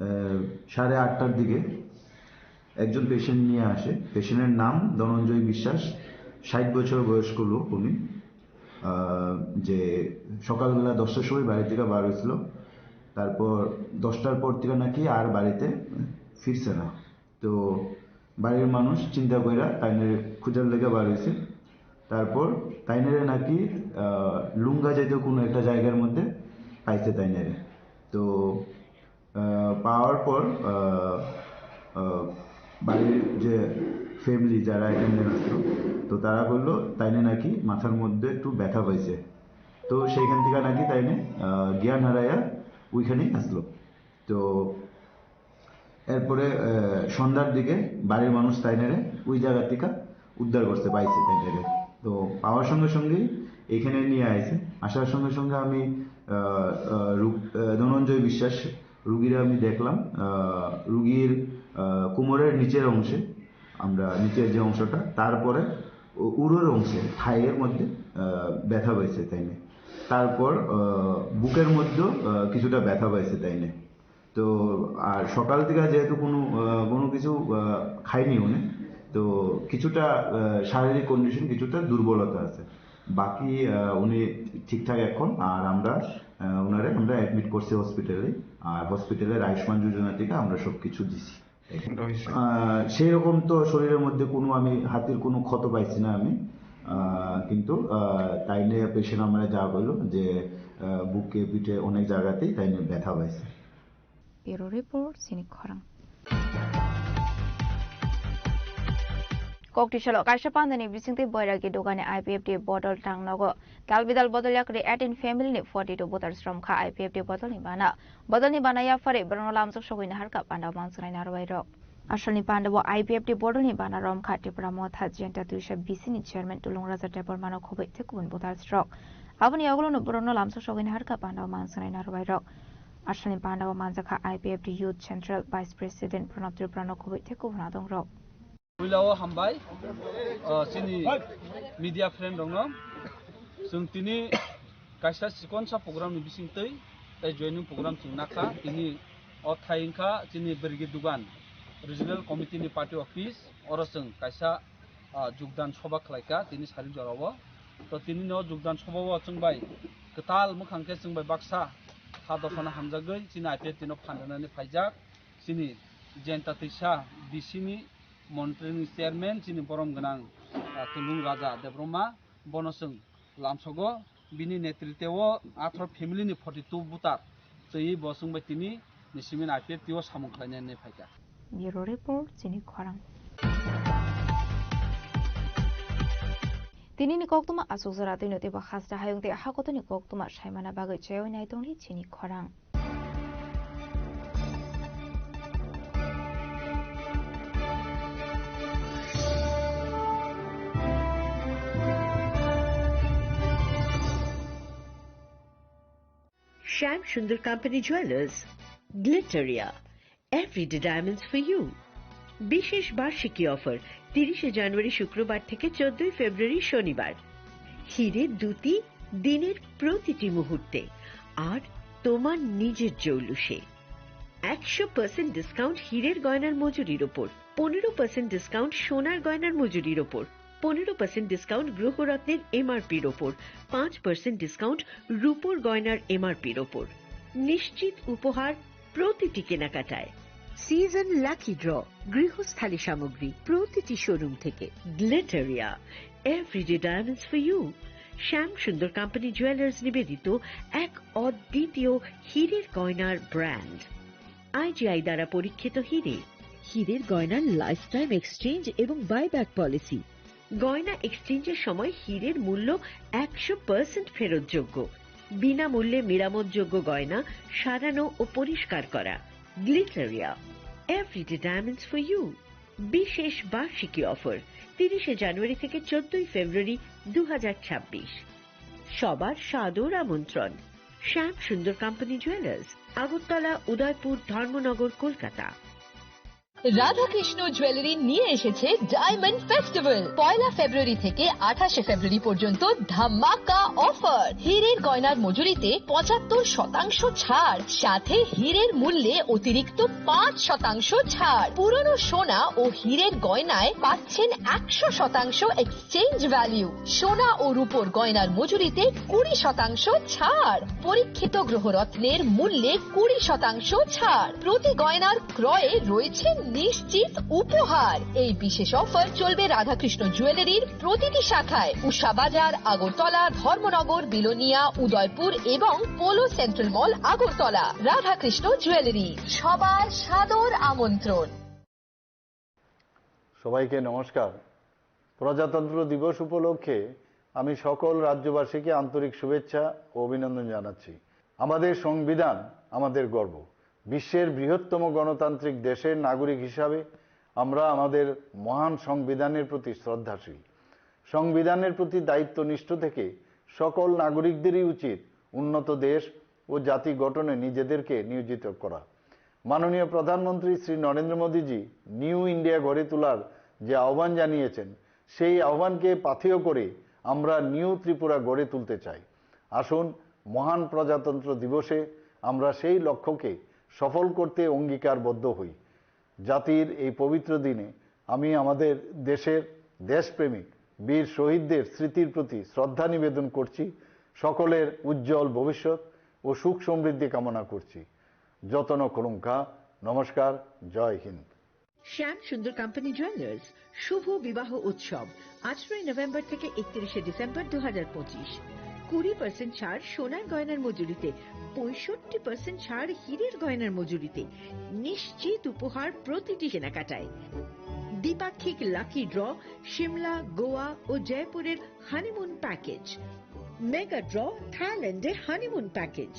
আহ, সাড়ে আটটার দিকে একজন পেশেন্ট নিয়ে আসে। পেশেন্টের নাম ধনঞ্জয় বিশ্বাস, ষাট বছর বয়স্ক লোক উনি। আহ, যে সকালবেলা দশটার সময় বাড়ি থেকে বার হয়েছিল, তারপর দশটার পর থেকে নাকি আর বাড়িতে ফিরছে না। তো বাড়ির মানুষ চিন্তা কইরা তাইনের খুঁজার লেগে বার হইছে। তারপর তাইনেরে নাকি, আহ, লুঙ্গা জাতীয় কোনো একটা জায়গার মধ্যে পাইছে তাইনেরে। তো, আহ, পাওয়ার পর, আহ, আহ, বাড়ির যে ফ্যামিলি যারা অ্যাটেন্ডেন্ট ছিল, তো তারা বললো তাইনে নাকি মাথার মধ্যে একটু ব্যথা পাইছে। তো সেইখান থেকে নাকি তাইনে, আহ, জ্ঞান হারাইয়া ওইখানেই আসলো। তো এরপরে, আহ, সন্ধ্যার দিকে বাড়ির মানুষ তাইনারে ওই জায়গা থেকে উদ্ধার করতে পাইছে তাইনারে। তো পাওয়ার সঙ্গে সঙ্গেই এখানে নিয়ে আইছে। আসার সঙ্গে সঙ্গে আমি, আহ, আহ, রু-, আহ, ধনঞ্জয় বিশ্বাস রুগীরা আমি দেখলাম, আহ, রুগীর, আহ, কোমরের নিচের অংশে, আমরা নিচের যে অংশটা, তারপরে উ-, উরুর অংশে, থাইয়ের মধ্যে, আহ, ব্যথা পাইছে তাইনে। তারপর, আহ, বুকের মধ্যেও, আহ, কিছুটা ব্যথা পাইছে তাইনে। তো আর সকাল থেকে যেহেতু কোনো, আহ, কোনো কিছু, আহ, খায়নি উনি, তো কিছুটা, আহ, শারীরিক কন্ডিশন কিছুটা দুর্বলতা আছে। বাকি, আহ, উনি ঠিকঠাক এখন। আর আমরা, আহ, ওনারে আমরা অ্যাডমিট করছি হসপিটালে। আর হসপিটালের আয়ুষ্মান যোজনা থেকে আমরা সব কিছু দিছি। আহ, সেই রকম তো শরীরের মধ্যে কোনো আমি হাতির কোনো ক্ষত পাইছি না আমি। আহ, কিন্তু, আহ, তাইনে পেশেন্ট আমরা যা বললো যে, আহ, বুকে পিঠে অনেক জায়গাতেই তাইনে ব্যথা পাইছে। Bureau Report, Sini Khorang. Koktisalo kaisa pandani bisingtwi boiragi dugani I P F T bodol tang nogo. Dalbidal bodol yakri eighteen family ni forty two voters romkha I P F T bodol ni bana. Bodol ni bana yaphari borokno lamjak sogwi naharkha panda manswnai narwai rok. Asalni panda o I P F T bodol ni bana romkha Tipra Motha Jayanta Twisa B C ni chairman Tulung Raja Debbarma no khobwi tei kubun voters rok. Aboni yagulo no borokno lamjak sogwi naharkha panda manswnai narwai rok. Asalni panda o manjakha I P F T Youth Central Vice President Pranab Tripura no khobwi tei kubun adong rok. Puila o hambai, o, chini media friend rokno. Chwng tini kaisa chikonsa program ni bisingtwi tei joining program chwng nakha. Tini o thai wngkha chini Bergi Dugan Regional Committee ni party office, oro chwng kaisa, ah, jugdan soba khlaikha tini sari jorao. To tini no jugdan soba o chwng bai kwtal mwkhang khe chwng bai baksa ha dophano hamjagwi chini I P F T no phandanani phaijak chini Jayanta Twisa B C ni Montri ni chairman chini borom gwnang, ah, Tulung Raja Debbarma, bono chwng lamsogo, bini netritwo atharo family ni forty two voter twiwi bo chwng bai tini ni simi I P F T o samung khlainani phaikha. Bureau Report, Chini Khorang. Tini ni koktwma aswk jora twino teibo hasta hayung tei hakotoni koktwma saimana bagwi chaywi nai tongdi Chini Khorang. Shyam Sundar company jewellers, Glitteria, everyday diamonds for you. বিশেষ বার্ষিকী অফার, তিরিশে জানুয়ারি শুক্রবার থেকে চোদ্দই ফেব্রুয়ারি শনিবার। হিরে দ্যুতি, দিনের প্রতিটি মুহূর্তে, আর তোমার নিজের জৌলুসে। একশো পার্সেন্ট ডিসকাউন্ট হীরের গয়নার মজুরির ওপর, পনেরো পার্সেন্ট ডিসকাউন্ট সোনার গয়নার মজুরির ওপর, পনেরো পার্সেন্ট ডিসকাউন্ট গ্রহরত্নের এমআরপির ওপর, পাঁচ পার্সেন্ট ডিসকাউন্ট রূপোর গয়নার এমআরপির ওপর। নিশ্চিত উপহার প্রতিটি কেনাকাটায়। সিজন লাকি ড্র, গৃহস্থালী সামগ্রী প্রতিটি শোরুম থেকে। Glitteria, everyday diamonds for you. Shyam Sundar company jewellers নিবেদিত এক অদ্বিতীয় হীরের গয়নার ব্র্যান্ড। আইজিআই দ্বারা পরীক্ষিত হিরে। হিরের গয়নার লাইফ টাইম এক্সচেঞ্জ এবং বাইব্যাক পলিসি। গয়না এক্সচেঞ্জের সময় হিরের মূল্য একশো পার্সেন্ট ফেরতযোগ্য। বিনামূল্যে মেরামতযোগ্য গয়না সারানো ও পরিষ্কার করা। Glitteria, everyday diamonds for you. বিশেষ বার্ষিকী অফার, তিরিশে জানুয়ারি থেকে চোদ্দই ফেব্রুয়ারি দু হাজার ছাব্বিশ। সবার সাদর আমন্ত্রণ। শ্যাম সুন্দর কোম্পানি জুয়েলার্স, আগরতলা, উদয়পুর, ধর্মনগর, কলকাতা। রাধাকৃষ্ণ জুয়েলারি নিয়ে এসেছে ডায়মন্ড ফেস্টিভ্যাল। পয়লা ফেব্রুয়ারি থেকে আঠাশে ফেব্রুয়ারি পর্যন্ত ধামাকা অফার। হীরের গয়নার মজুরিতে পঁচাত্তর শতাংশ ছাড়, সাথে হীরের মূল্যে অতিরিক্ত পাঁচ শতাংশ ছাড়। পুরনো সোনা ও হীরের গয়নায় পাচ্ছেন একশো শতাংশ এক্সচেঞ্জ ভ্যালু। সোনা ও রূপোর গয়নার মজুরিতে কুড়ি শতাংশ ছাড়। পরীক্ষিত গ্রহরত্নের মূল্যে কুড়ি শতাংশ ছাড়। প্রতি গয়নার ক্রয়ে রয়েছে নিশ্চিত উপহার। এই বিশেষ অফার চলবে রাধাকৃষ্ণ জুয়েলারির প্রতিটি শাখায়, উষা বাজার, আগরতলা, ধর্মনগর, বিলোনিয়া, উদয়পুর এবং পোলো সেন্ট্রাল মল, আগরতলা। রাধাকৃষ্ণ জুয়েলারি, সবার সাদর আমন্ত্রণ। সবাইকে নমস্কার। প্রজাতন্ত্র দিবস উপলক্ষে আমি সকল রাজ্যবাসীকে আন্তরিক শুভেচ্ছা ও অভিনন্দন জানাচ্ছি। আমাদের সংবিধান আমাদের গর্ব। বিশ্বের বৃহত্তম গণতান্ত্রিক দেশের নাগরিক হিসাবে আমরা আমাদের মহান সংবিধানের প্রতি শ্রদ্ধাশীল। সংবিধানের প্রতি দায়িত্বনিষ্ঠ থেকে সকল নাগরিকদেরই উচিত উন্নত দেশ ও জাতি গঠনে নিজেদেরকে নিয়োজিত করা। মাননীয় প্রধানমন্ত্রী শ্রী নরেন্দ্র মোদীজি নিউ ইন্ডিয়া গড়ে তোলার যে আহ্বান জানিয়েছেন, সেই আহ্বানকে পাথেয় করে আমরা নিউ ত্রিপুরা গড়ে তুলতে চাই। আসুন, মহান প্রজাতন্ত্র দিবসে আমরা সেই লক্ষ্যকে সফল করতে অঙ্গীকারবদ্ধ হই। জাতির এই পবিত্র দিনে আমি আমাদের দেশের দেশপ্রেমিক বীর শহীদদের স্মৃতির প্রতি শ্রদ্ধা নিবেদন করছি। সকলের উজ্জ্বল ভবিষ্যৎ ও সুখ সমৃদ্ধি কামনা করছি। যতন খুলুঙ্খা। নমস্কার। জয় হিন্দ। শ্যাম সুন্দর কোম্পানি জুয়েলার্স শুভ বিবাহ উৎসব, আঠারোই নভেম্বর থেকে একত্রিশে ডিসেম্বর দু হাজার পঁচিশ। কুড়ি পার্সেন্ট ছাড় সোনার গয়নার মজুরিতে, পঁয়ষট্টি পার্সেন্ট ছাড় হীরের গয়নার মজুরিতে। নিশ্চিত উপহার প্রতিটি কেনাকাটায়। দ্বিপাক্ষিক লাকি ড্র, সিমলা, গোয়া ও জয়পুরের হানিমুন প্যাকেজ। মেগা ড্র, থাইল্যান্ডে হানিমুন প্যাকেজ।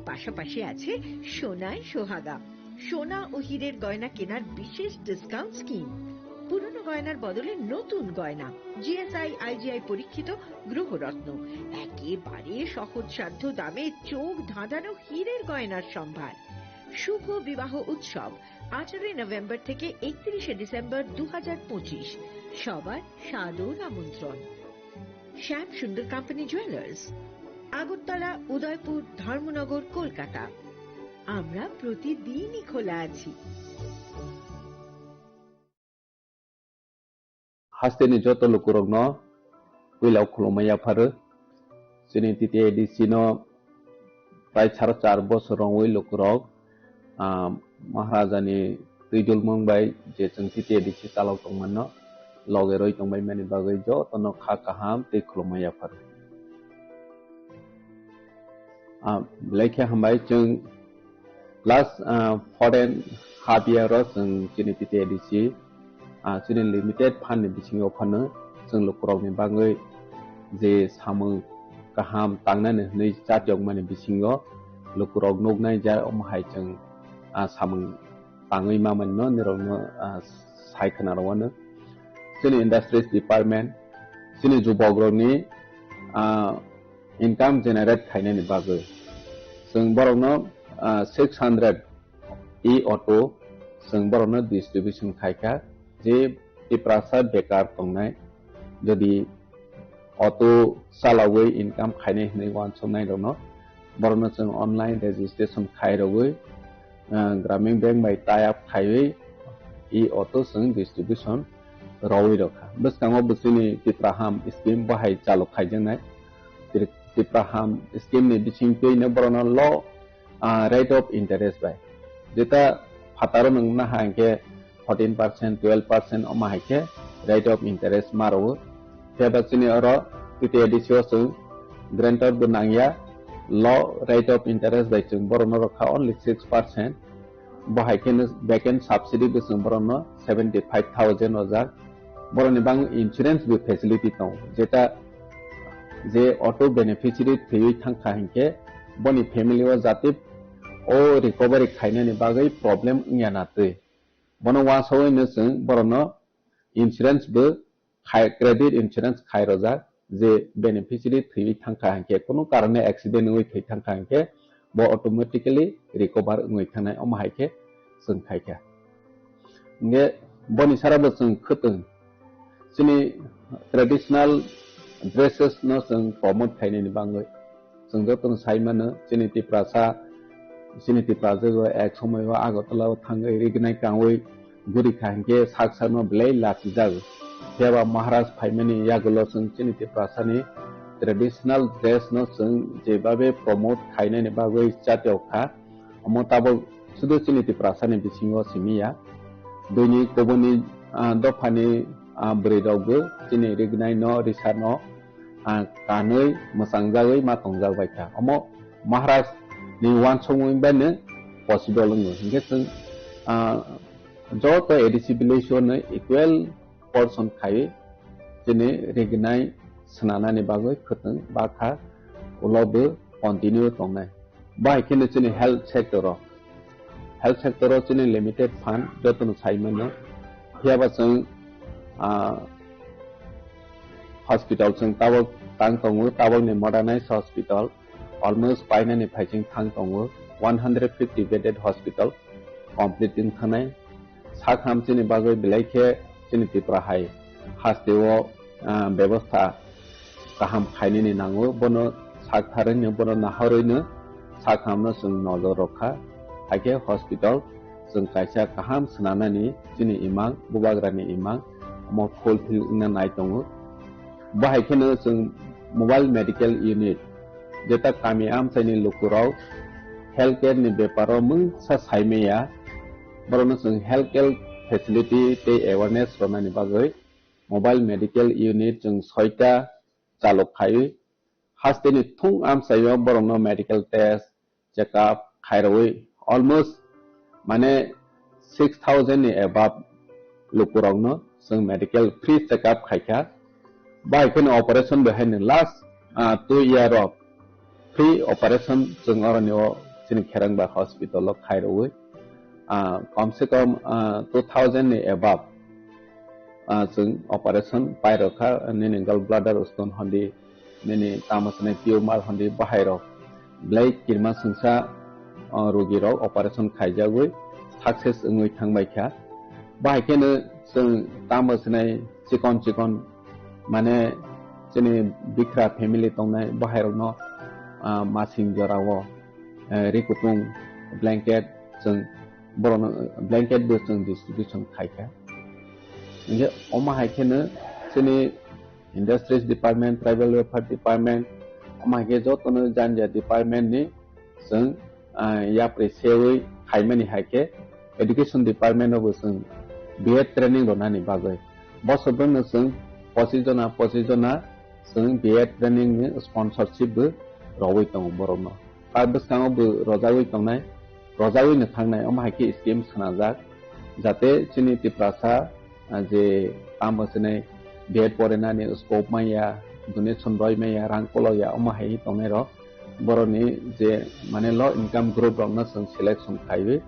পাশাপাশি আছে সোনায় সোহাগা, সোনা ও হীরের গয়না কেনার বিশেষ ডিসকাউন্ট স্কিম। পুরনো গয়নার বদলে নতুন গয়না, জিএসআই আইজিআই পরীক্ষিত গ্রহরত্ন। একেবারে সহজসাধ্য দামে চোখ ধাঁধানো হীরের গয়নার সম্ভার। শুভ বিবাহ উৎসব, আঠারোই নভেম্বর থেকে একত্রিশে ডিসেম্বর দু হাজার পঁচিশ। সবার সাদর আমন্ত্রণ। শ্যাম সুন্দর কোম্পানি জুয়েলার্স, আগরতলা, উদয়পুর, ধর্মনগর, কলকাতা। আমরা প্রতিদিনই খোলা আছি। Hasteni joto lukurokno puila khulumma yapharo. Chini T T A D C no prai saro char bosor wngwi lukurok, ah, Maharajani twi dulmung bai je chwng T T A D C chalok tongmano loge roi tongbai mani bagwi jotono kha kaham tei khulumma yapharo. Ah, belai khe hambai chwng last, ah, four and half year o chwng chini T T A D C, ah, chini limited fund ni bisingo phano chwng lukurokni bagwi je samung kaham tangnani hwnwi chatiyokmani bisingo lukurok nuknai ja omo hai chwng, ah, samung tangwi mamani no nirokno, ah, sai khna rwano. Chini industries department, chini jubokrokni, ah, income generate khainani bagwi. Chwng borokno, ah, six hundred e-auto chwng borokno distribution khaikha, je Tiprasa bekar tongnai, jodi auto chalogwi income khainai hwnwi uansuknai rokno, borokno chwng online registration khairogwi, ah, Gramin Bank bai tie up khaiwi e-auto chwng distribution rogwi rokha. Bwskango bo chini Tipraham scheme bo hai chalok khaijaknai. Tri-, Tipraham scheme ni bisingtwi no borokno low, ah, rate of interest bai. Jeta phataro nwng naha hinkhe fourteen percent, twelve percent omo hai khe rate of interest ma rwo. Phiya ba chini oro T T A D C o chwng guarantor bo nangya, low rate of interest bai chwng borokno rokha only six percent. Bo hai kheno back end subsidy bo chwng borokno seventy five thousand rojak. Borokni bang insurance bo facility tongo, jeta je auto beneficiary thwiwi thangkha hinkhe boni family o jati o recovery khainani bagwi problem wngya na twi. Bono uansugwi no chwng borokno insurance bo khai, credit insurance khai rojak, je beneficiary thwiwi thangkha hinkhe, kunu karone accident wngwi thwi thangkha hinkhe, bo automatically recover wngwi thangnai, omo hai khe chwng khaikha. Hinkhe boni sara bo chwng khwtwng chini traditional dresses no chwng promote khainani bagwi. Chwng jotono sai mano, chini Tiprasa, chini Tiprasa o ek somoi o Agartala o thangwi rignai kangwi guri kha hinkhe sak sakno belai lachijago. Phiya ba Maharaj phaimani yagulo chwng chini Tiprasani traditional dress no chwng jebabe promote khainani bagwi chatio kha. Omo tabok sudu chini Tiprasani bisingo simi ya. Buini kubuni, ah, dophani, ah, bwrwi rok bo chini rignai no, risa no, ah, kanwi mwchang jagwi ma tongjak bai kha. Omo Maharaj ni uansukmung bai no possible wngo. Hinkhe chwng, ah, joto A D C village o no equal portion khai chini rignai swnanani bagwi khwtwng bakha ulo bo continue tongnai. Bai kheno chini health sector o, health sector o chini limited fund jotono sai mano. Phiya ba chwng, ah, hospital chwng tabok tang tongo, tabokni modernized hospital almost painani phaising thang tongo, one hundred fifty bedded hospital complete wng thanai. Sak ham chini bagwi belai khe chini Tripura hai hasteo, ah, bebostha kaham khainani nango, bono sak tharwino, bono nahorwino sak hamno chwng nojor rwkha. Hakhe hospital chwng kaisa kaham swnamnani chini imang, bubagrani imang omo fulfill wngna nai tongo. Bo hai kheno chwng mobile medical unit, jeta kami amchaini lukurok healthcare ni beparo mungsa saimaya, borokno chwng healthcare facility tei awareness rwnani bagwi mobile medical unit chwng soita chalok khaiwi, hasteni thung amchaio borokno medical test, check up khairogwi almost, mane, six thousand ni above lukurokno chwng medical free check up khaikha. Bai kheno operation bo haino last, ah, two year o free operation chwng oroni o chini Kherangba hospital o khairogwi, ah, kom se kom, ah, two thousand ni above, ah, chwng operation pairokha, nini gallbladder stone hondi, nini tamo swnai tumor hondi, bahairok belai kirima swngsa, ah, rogirok operation khaijagwi success wngwi thangbaikha. Bahai kheno chwng tamo swnai chikon chikon, mane, chini bikra family tongnai bahairokno, ah, masing jorao, eh, ri kutung, blanket, chwng borokno blanket bo chwng distribution khaikha. Hinkhe omo hai kheno chini Industries Department, Tribal Welfare Department, omo hai khe jotono jani jani department ni chwng, ah, yapri sewi khaimani hai khe Education Department o bo chwng B Ed training rwnani bagwi. Bosor bwrwino chwng pochis jona, pochis jona chwng B Ed training ni sponsorship bo rogwi tongo borokno. Ta bwskango bo rojagwi tongnai, rojagwi no thangnai, omo hai khe scheme swnajak, jate chini Tiprasa, ah, je tamo swnai B Ed porinani scope manya, donation roi manya, rang kolokya, omo hai tongnai rok. Borokni je, mane, low income group rokno chwng selection khaiwi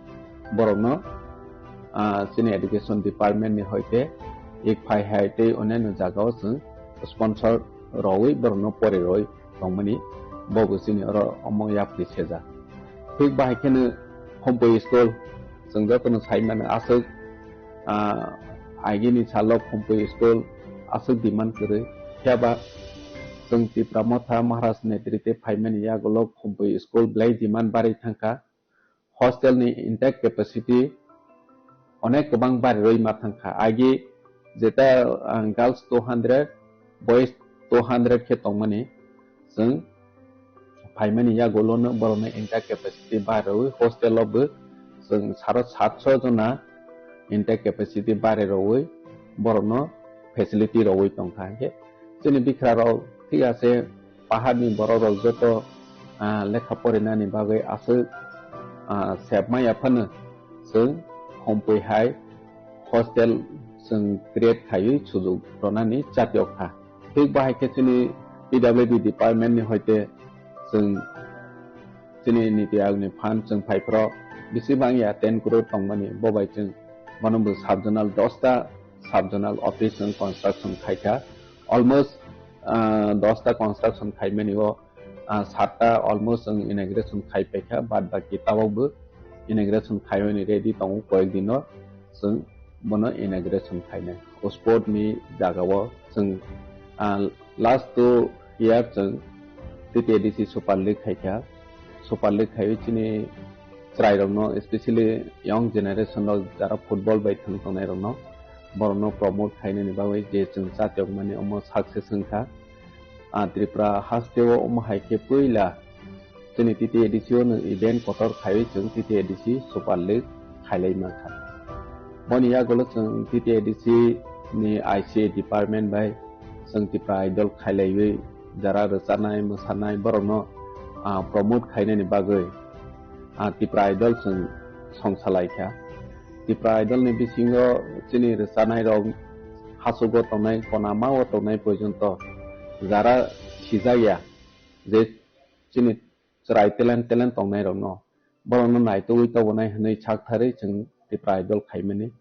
borokno, ah, chini education department ni hoite ek phai hai tei onyaino jagao chwng sponsor rogwi borokno pori roi tongmani, bo bo chini oro omo yapri sejak. Thik bahai kheno Khumpui school, chwng jotono sai mano aswk, ah, agini salo Khumpui school aswk demand kwrwi. Phiya ba chwng Tipra Motha Maharaj netrite phaimani yagulo Khumpui school belai demand barwi thangkha. Hostel ni intake capacity onek kwbang barirwi ma thangkha. Agi jeta, ah, girls two hundred, boys two hundred khe tongmani, chwng phaimani yagulono borokno intake capacity barirwi hostel o bo chwng saro satso jona intake capacity barirwi borokno facility rwwi tongkha. Hinkhe chini bikhrarok thik ase, paharni bororok joto, ah, lekha porinani bagwi aswk, ah, sebmaya phano chwng Khumpui hai hostel chwng create khaiwi sujuk rwnani chatiok kha. Thik bahai khe chini P W D department ni hoite chwng chini Niti Ayog ni fund chwng phaiphro bisi bangya ten crore tongmani, bo bai chwng bono bo sub zonal dosta sub zonal office chwng construction khaikha. Almost, ah, dosta construction khaimani o, ah, satta almost chwng inauguration khai paikha, bad baki tabok bo inauguration khaimani ready tongo, koyek dino chwng bono inauguration khainai. O sport ni jaga o chwng, ah, last two year chwng T T A D C Super League khaikha. Super League khaiwi chini chwrairokno, especially young generation rok jara football bai thwng tongnairokno, borokno promote khainani bagwi je chwng chatiokmani omo success wngkha. Ah, Tripura hasteo omo hai khe puila chini T T A D C o nwng event kotor khaiwi chwng T T A D C Super League khailai mankha. Boni yagulo chwng T T A D C ni I C A department bai chwng Tipra Idol khailaiwi jara rwchanai, mwsanai borokno, ah, promote khainani bagwi, ah, Tipra Idol chwng songsalai kha. Tipra Idol ni bisingo chini rwchanai rok hachugo tongnai, konama o tongnai porjonto jara sijak ya je chini chwrai talent, talent tongnai rokno, borokno naitugwi tobonai hwnwi sak tharwi chwng Tipra Idol khaimani.